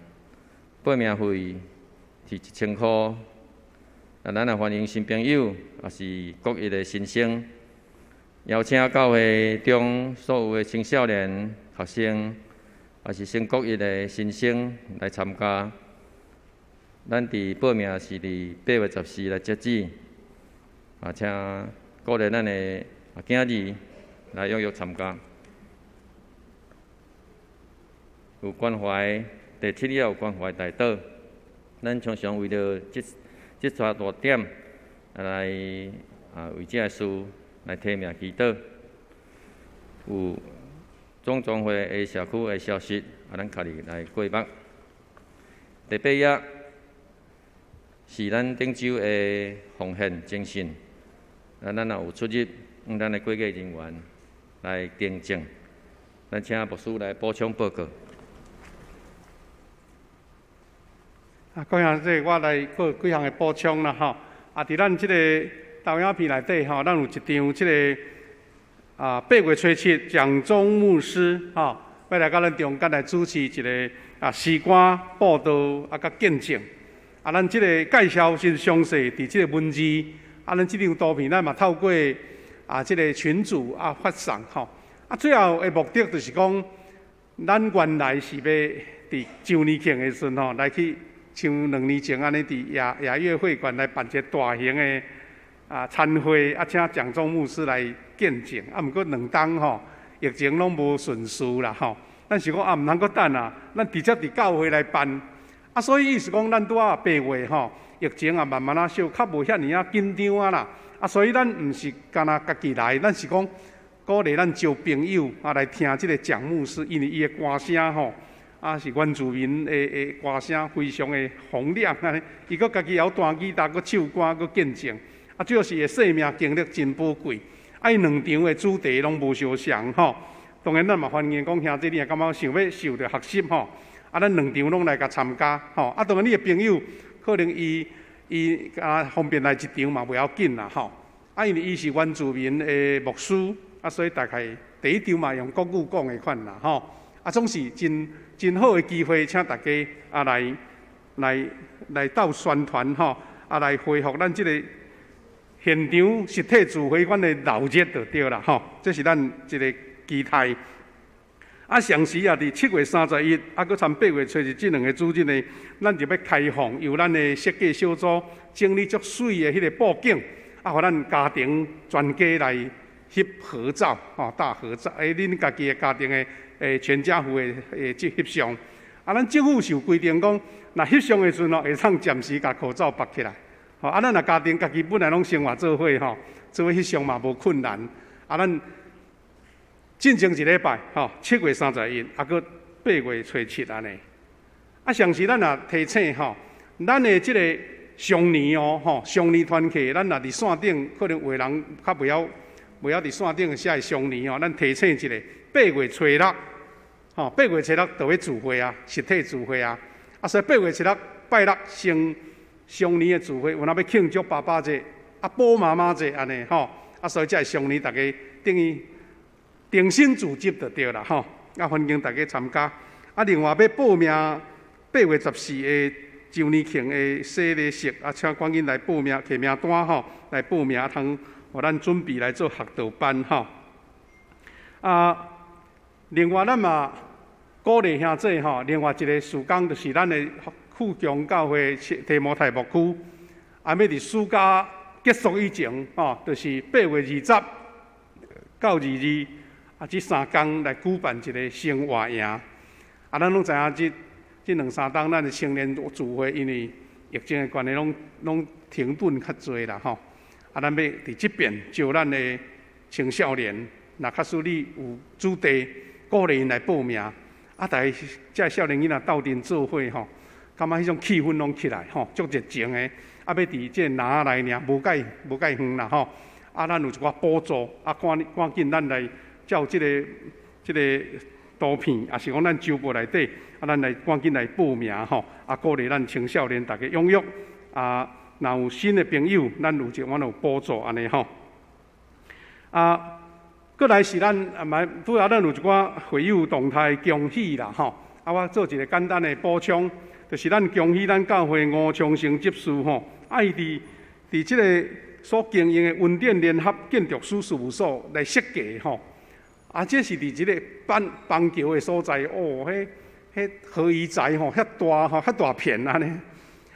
報名費是1000箍。啊，咱也歡迎新朋友，抑是國一的新生，邀請教會中所有的青少年學生，抑是升國一的新生來參加。咱佇報名是佇8月14來截止，啊，請鼓勵咱的囝兒來踴躍參加。有關懷第七頁有關懷代禱，咱常常為著這三大點來啊為這个事來提名祈禱。有總總會的社區的消息，啊，咱家己來過目。第八頁是咱頂週的奉獻精神，啊，咱若有出入，用咱的會計人員來訂正。咱請牧師來補充報告。啊，各位這我來閣幾項的補充啦吼。啊，佇咱這個投影片內底吼，咱有一張這個啊8月初7蔣宗牧師吼，欲來佮咱中間來主持一個啊詩歌佈道啊佮見證。啊，咱這個介紹真詳細，佇這個文字啊，咱這張圖片咱嘛透過啊這個群組啊發送吼。啊，最後的目的就是講，咱原來是欲佇周年慶的時陣吼來去。像兩年前按呢，佇雅雅樂會館來辦一個大型的啊餐會，啊請蔣宗牧師來見證。啊，毋過兩冬吼，疫情攏無順遂啦吼。咱想講啊，毋通閣等啊，咱直接佇教會來辦。啊，所以意思講，咱拄仔八月吼，疫情也慢慢仔小，較無遐爾仔緊張啊啦。啊，所以咱毋是干焦家己來，咱是講鼓勵咱招朋友啊來聽這个蔣牧師，因為伊的歌聲吼。啊，是原住民的的歌聲非常的洪亮按呢，伊閣家己會曉彈吉他，閣唱歌，閣見證。啊，主要是伊的生命經歷真寶貴。啊，伊兩場的主題攏無相仝吼。當然，咱嘛歡迎講兄弟，你若感覺想欲受著學習吼，啊，咱兩場攏來共參加吼。啊，當然你的朋友可能伊伊啊方便來一場嘛袂要緊啦吼。啊，因為伊是原住民的牧師，啊，所以大概第一場嘛用國語講的款啦吼。啊，總是真真好的機會，請大家啊來來來鬥宣傳吼，啊來恢復咱這个現場實體聚會阮的鬧熱就對啦吼。這是咱一个期待。啊，同時也佇7月31，啊，閣參8月初一這兩个主日呢，咱就欲開放，由咱的設計小組整理足媠的彼个布景，啊，予咱家庭全家來翕合照，吼，大合照，欸，恁家己的家庭的欸全家福的欸這翕相。啊，咱政府是有規定講，若翕相的時陣吼，會當暫時共口罩縛起來。吼，啊，咱若家庭家己本來攏生活做伙吼，做伙翕相嘛無困難。啊，咱進前一禮拜吼，7月31，啊，閣8月初7按呢。啊，同時咱也提醒吼，咱的這个雙年哦，吼，雙年團契，咱若佇線頂，可能有的人較袂曉，袂曉佇線頂寫雙年哦。咱提醒一下，8月初6，吼，8月初6就欲聚會啊，實體聚會啊。啊，所以8月初6拜六先雙年的聚會，有哪欲慶祝爸爸節、啊寶媽媽節按呢吼。啊，所以這个雙年大家等於重新組織就對啦吼。啊，歡迎大家參加。啊，另外欲報名8月14的周年慶的洗禮式，啊，請趕緊來報名，提名單吼，來報名，通予咱準備來做學道班吼。啊，另外咱嘛鼓勵兄弟吼，另外一个事工就是咱的富強教會提摩太牧區，啊，欲佇暑假結束以前吼，就是8月20到22，啊，這三工來舉辦一个生活營。啊，咱攏知影這這兩三冬咱的青年聚會，因為疫情的關係，攏停頓較濟啦吼。啊，咱欲佇這邊招咱的青少年，若假使你有主題，鼓勵𪜶來報名。啊，逐家這少年囡仔鬥陣做伙吼，感覺彼種氣氛攏起來吼，足熱情的。啊，欲佇這個籃仔內爾，無蓋遠啦吼。啊，咱有一寡補助，啊，趕緊咱來照這個圖片，抑是講咱周報內底，啊，咱來趕緊來報名吼。啊，鼓勵咱青少年逐家踴躍。啊，若有新的朋友，咱有一阮有補助按呢吼。啊，閣來是咱啊，嘛主要咱有一寡會友動態恭喜啦吼。啊，我做一個簡單的補充，就是咱恭喜咱教會吳長生執事吼，啊，伊佇這個所經營的恩典聯合建築師事務所來設計吼。啊，這是佇這個板板橋的所在哦，彼何宜宅吼，遐大吼，遐大片按呢。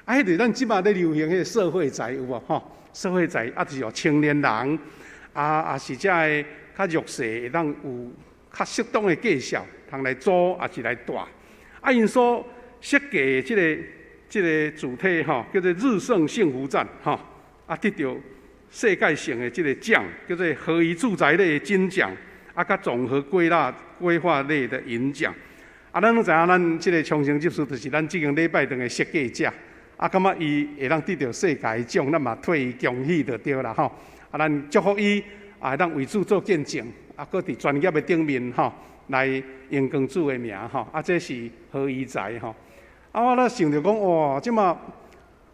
啊，彼就是咱這馬咧流行彼個社會宅有無吼？社會宅啊，就是予青年人啊，抑是這个較弱勢會當有較適當的價數，通來租抑是來蹛。啊，𪜶所設計的這個主題吼，叫做日盛幸福站吼，啊，得著世界性的這個獎，叫做合宜住宅類的金獎，啊，佮綜合規劃類的銀獎。啊，咱攏知影，咱這個長生執事就是咱這間禮拜堂的設計者。啊，感覺伊會當得著世界獎，咱嘛替伊恭喜就對啦吼。啊，咱祝福伊，啊，會當為主做見證，啊，閣佇專業的頂面吼，來榮光主的名吼。啊，這是何宜宅吼。啊，我咧想著講，哇，這馬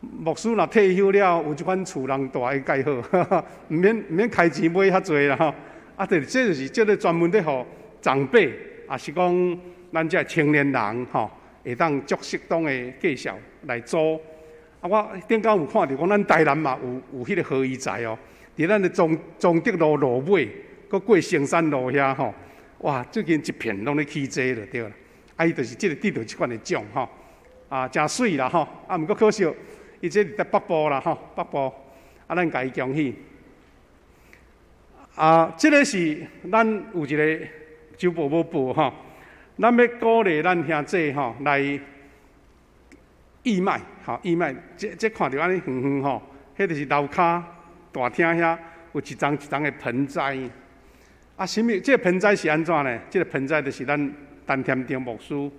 牧師若退休了，有這款厝人蹛應該好，毋免開錢買遐濟啦吼。啊，對，這就是這個專門咧予長輩，抑是講咱這青年人吼，會當足適當的價數來租。啊，我頂工有看著講，咱台南嘛有彼個何宜宅哦，佇咱的忠德路路尾，閣過成山路遐吼，哇，最近一片攏咧起這就對啦。啊，伊就是這個得著這款的獎吼，啊，誠媠啦吼，啊，毋過可惜，伊這佇北部啦吼，北部，啊，咱共伊恭喜。啊，這個是咱有一個周報無報吼，咱欲鼓勵咱兄弟吼來義賣，吼義賣，這看著按呢遠遠吼，彼就是樓跤大廳遐有一叢一叢的盆栽。啊，啥物？這個盆栽是按怎呢？這個盆栽就是咱陳添長牧師，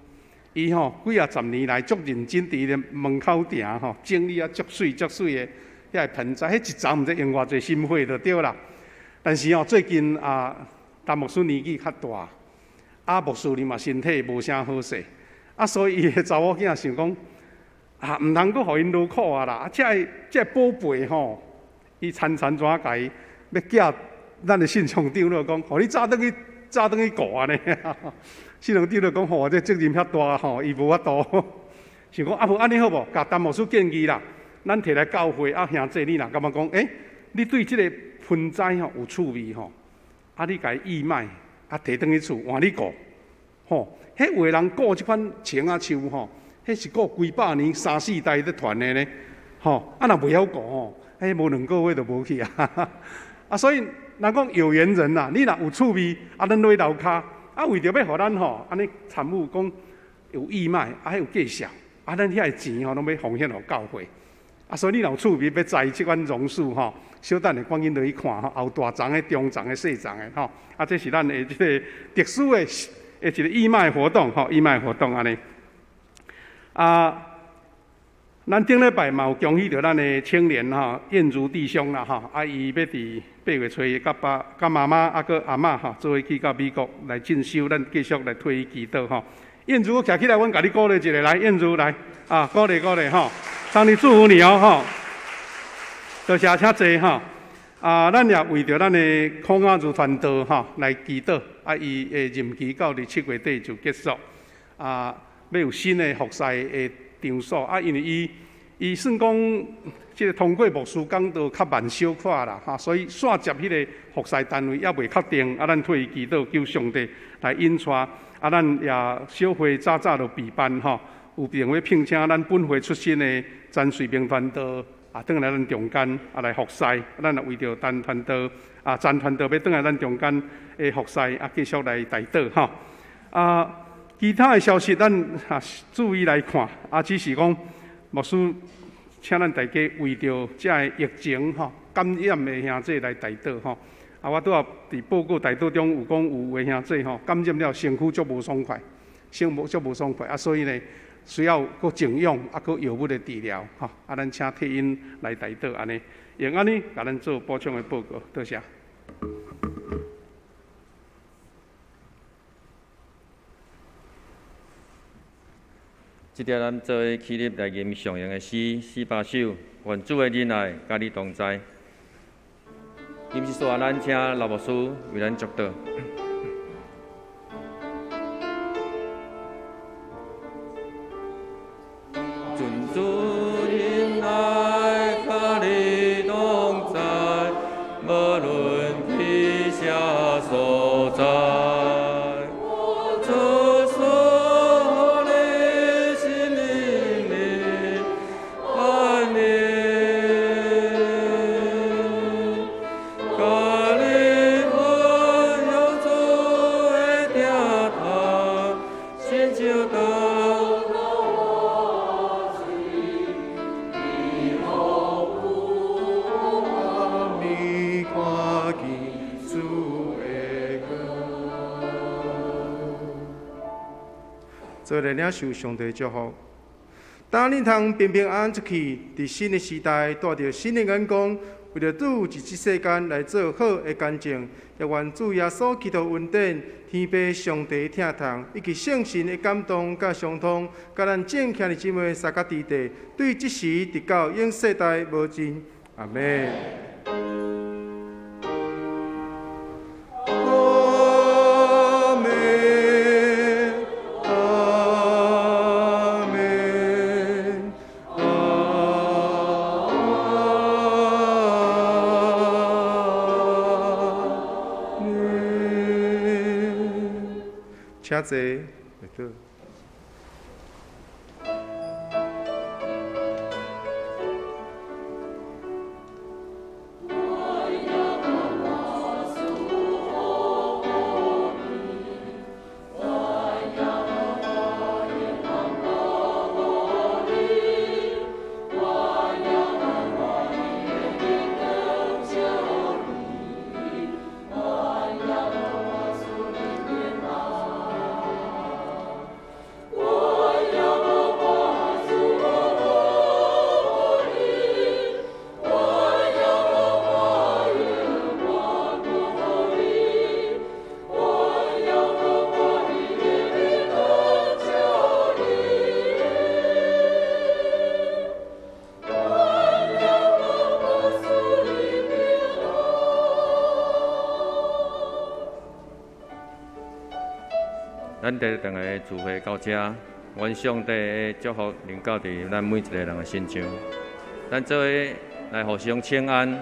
伊吼幾仔十年來足認真佇伊的門口埕吼整理啊足媠足媠的遐個盆栽，彼一叢毋知用偌濟心血就對啦。但是吼，最近啊，陳牧師年紀較大，啊，牧師哩嘛身體無啥好勢，啊，所以伊的查某囝想講，啊，毋通閣予𪜶勞苦啊啦！啊，這個寶貝吼，伊田田怎共伊欲寄咱的信長長老講，予你早轉去，早轉去顧按呢。信長長老講吼，這責任遐大吼，伊無法度。想講啊，無按呢好無？共陳牧師建議啦，咱提來教會啊，兄弟你若感覺講，欸，你對這個盆栽吼有趣味吼，啊，你共伊義賣，啊，提轉去厝換你顧，吼，彼有的人顧這款松仔樹吼。彼是顧幾百年、三四代咧傳的呢，吼！啊，若袂曉顧吼，彼無兩個月就無去啊。啊，所以人講有緣人呐，你若有趣味，啊，咱落樓跤，啊，為著欲予咱吼，按呢參與講有義賣，啊，有價數，啊，咱遐个錢吼，攏欲奉獻予教會。啊，所以你若有趣味欲栽這款榕樹吼，小等下趕緊落去看吼，有大叢的、中叢的、細叢的吼。啊，這是咱的這個特殊的一個義賣活動吼，義賣活動按呢。啊，咱頂禮拜嘛有恭喜著咱的青年吼，燕如弟兄啦吼，啊，伊欲佇8月初一佮爸、佮媽媽啊，閣阿嬤吼，做伙去到美國來進修，咱繼續來替伊祈禱吼。燕如徛起來，阮共你鼓勵一下，來，燕如來，啊，鼓勵鼓勵吼，上帝祝福你哦吼。多謝，請坐吼。啊，咱也為著咱的孔亞如傳道吼來祈禱，啊，伊的任期到佇7月底就結束，啊。欲有新的服侍的場所啊，因為伊算講這個通過牧師講道較慢小可啦，哈，所以煞接彼個服侍單位猶未確定，啊，咱替伊祈禱，求上帝來引帶，啊，咱也小會早早就備辦吼，有朋友聘請咱本會出身的陳瑞明傳道啊，轉來咱中間啊來服侍，咱也為著陳傳道啊，陳傳道欲轉來咱中間的服侍啊，繼續來代禱吼，啊。其他的消息，咱啊注意來看，啊，只是講牧師請咱大家為著這个疫情吼感染的兄弟來代禱吼。啊，我拄仔佇報告代禱中有講有的兄弟吼感染了，身軀足無爽快，身無足無爽快啊，所以呢需要閣靜養啊，閣藥物的治療吼。啊，咱請替𪜶來代禱按呢，用按呢共咱做補充的報告，多謝。這條咱做伙起立來吟上用的詩48首，願主的仁愛佮你同在。今日說，咱請老牧師為咱祝禱。尊主仁愛佮你同在，無論去啥所在。做來領受上帝祝福，當恁通平平安安出去，佇新的時代帶著新的眼光，為著主佇這世間來做好的見證。也願主耶穌基督恩典、天父上帝疼痛，以及聖神的感動佮相通，佮咱眾兄弟姊妹三甲弟弟，對這時直到永世代無盡。阿們。請坐。咱佇兩个聚會到這，願上帝的祝福臨到佇咱每一個人的身上。咱做伙來互相請安。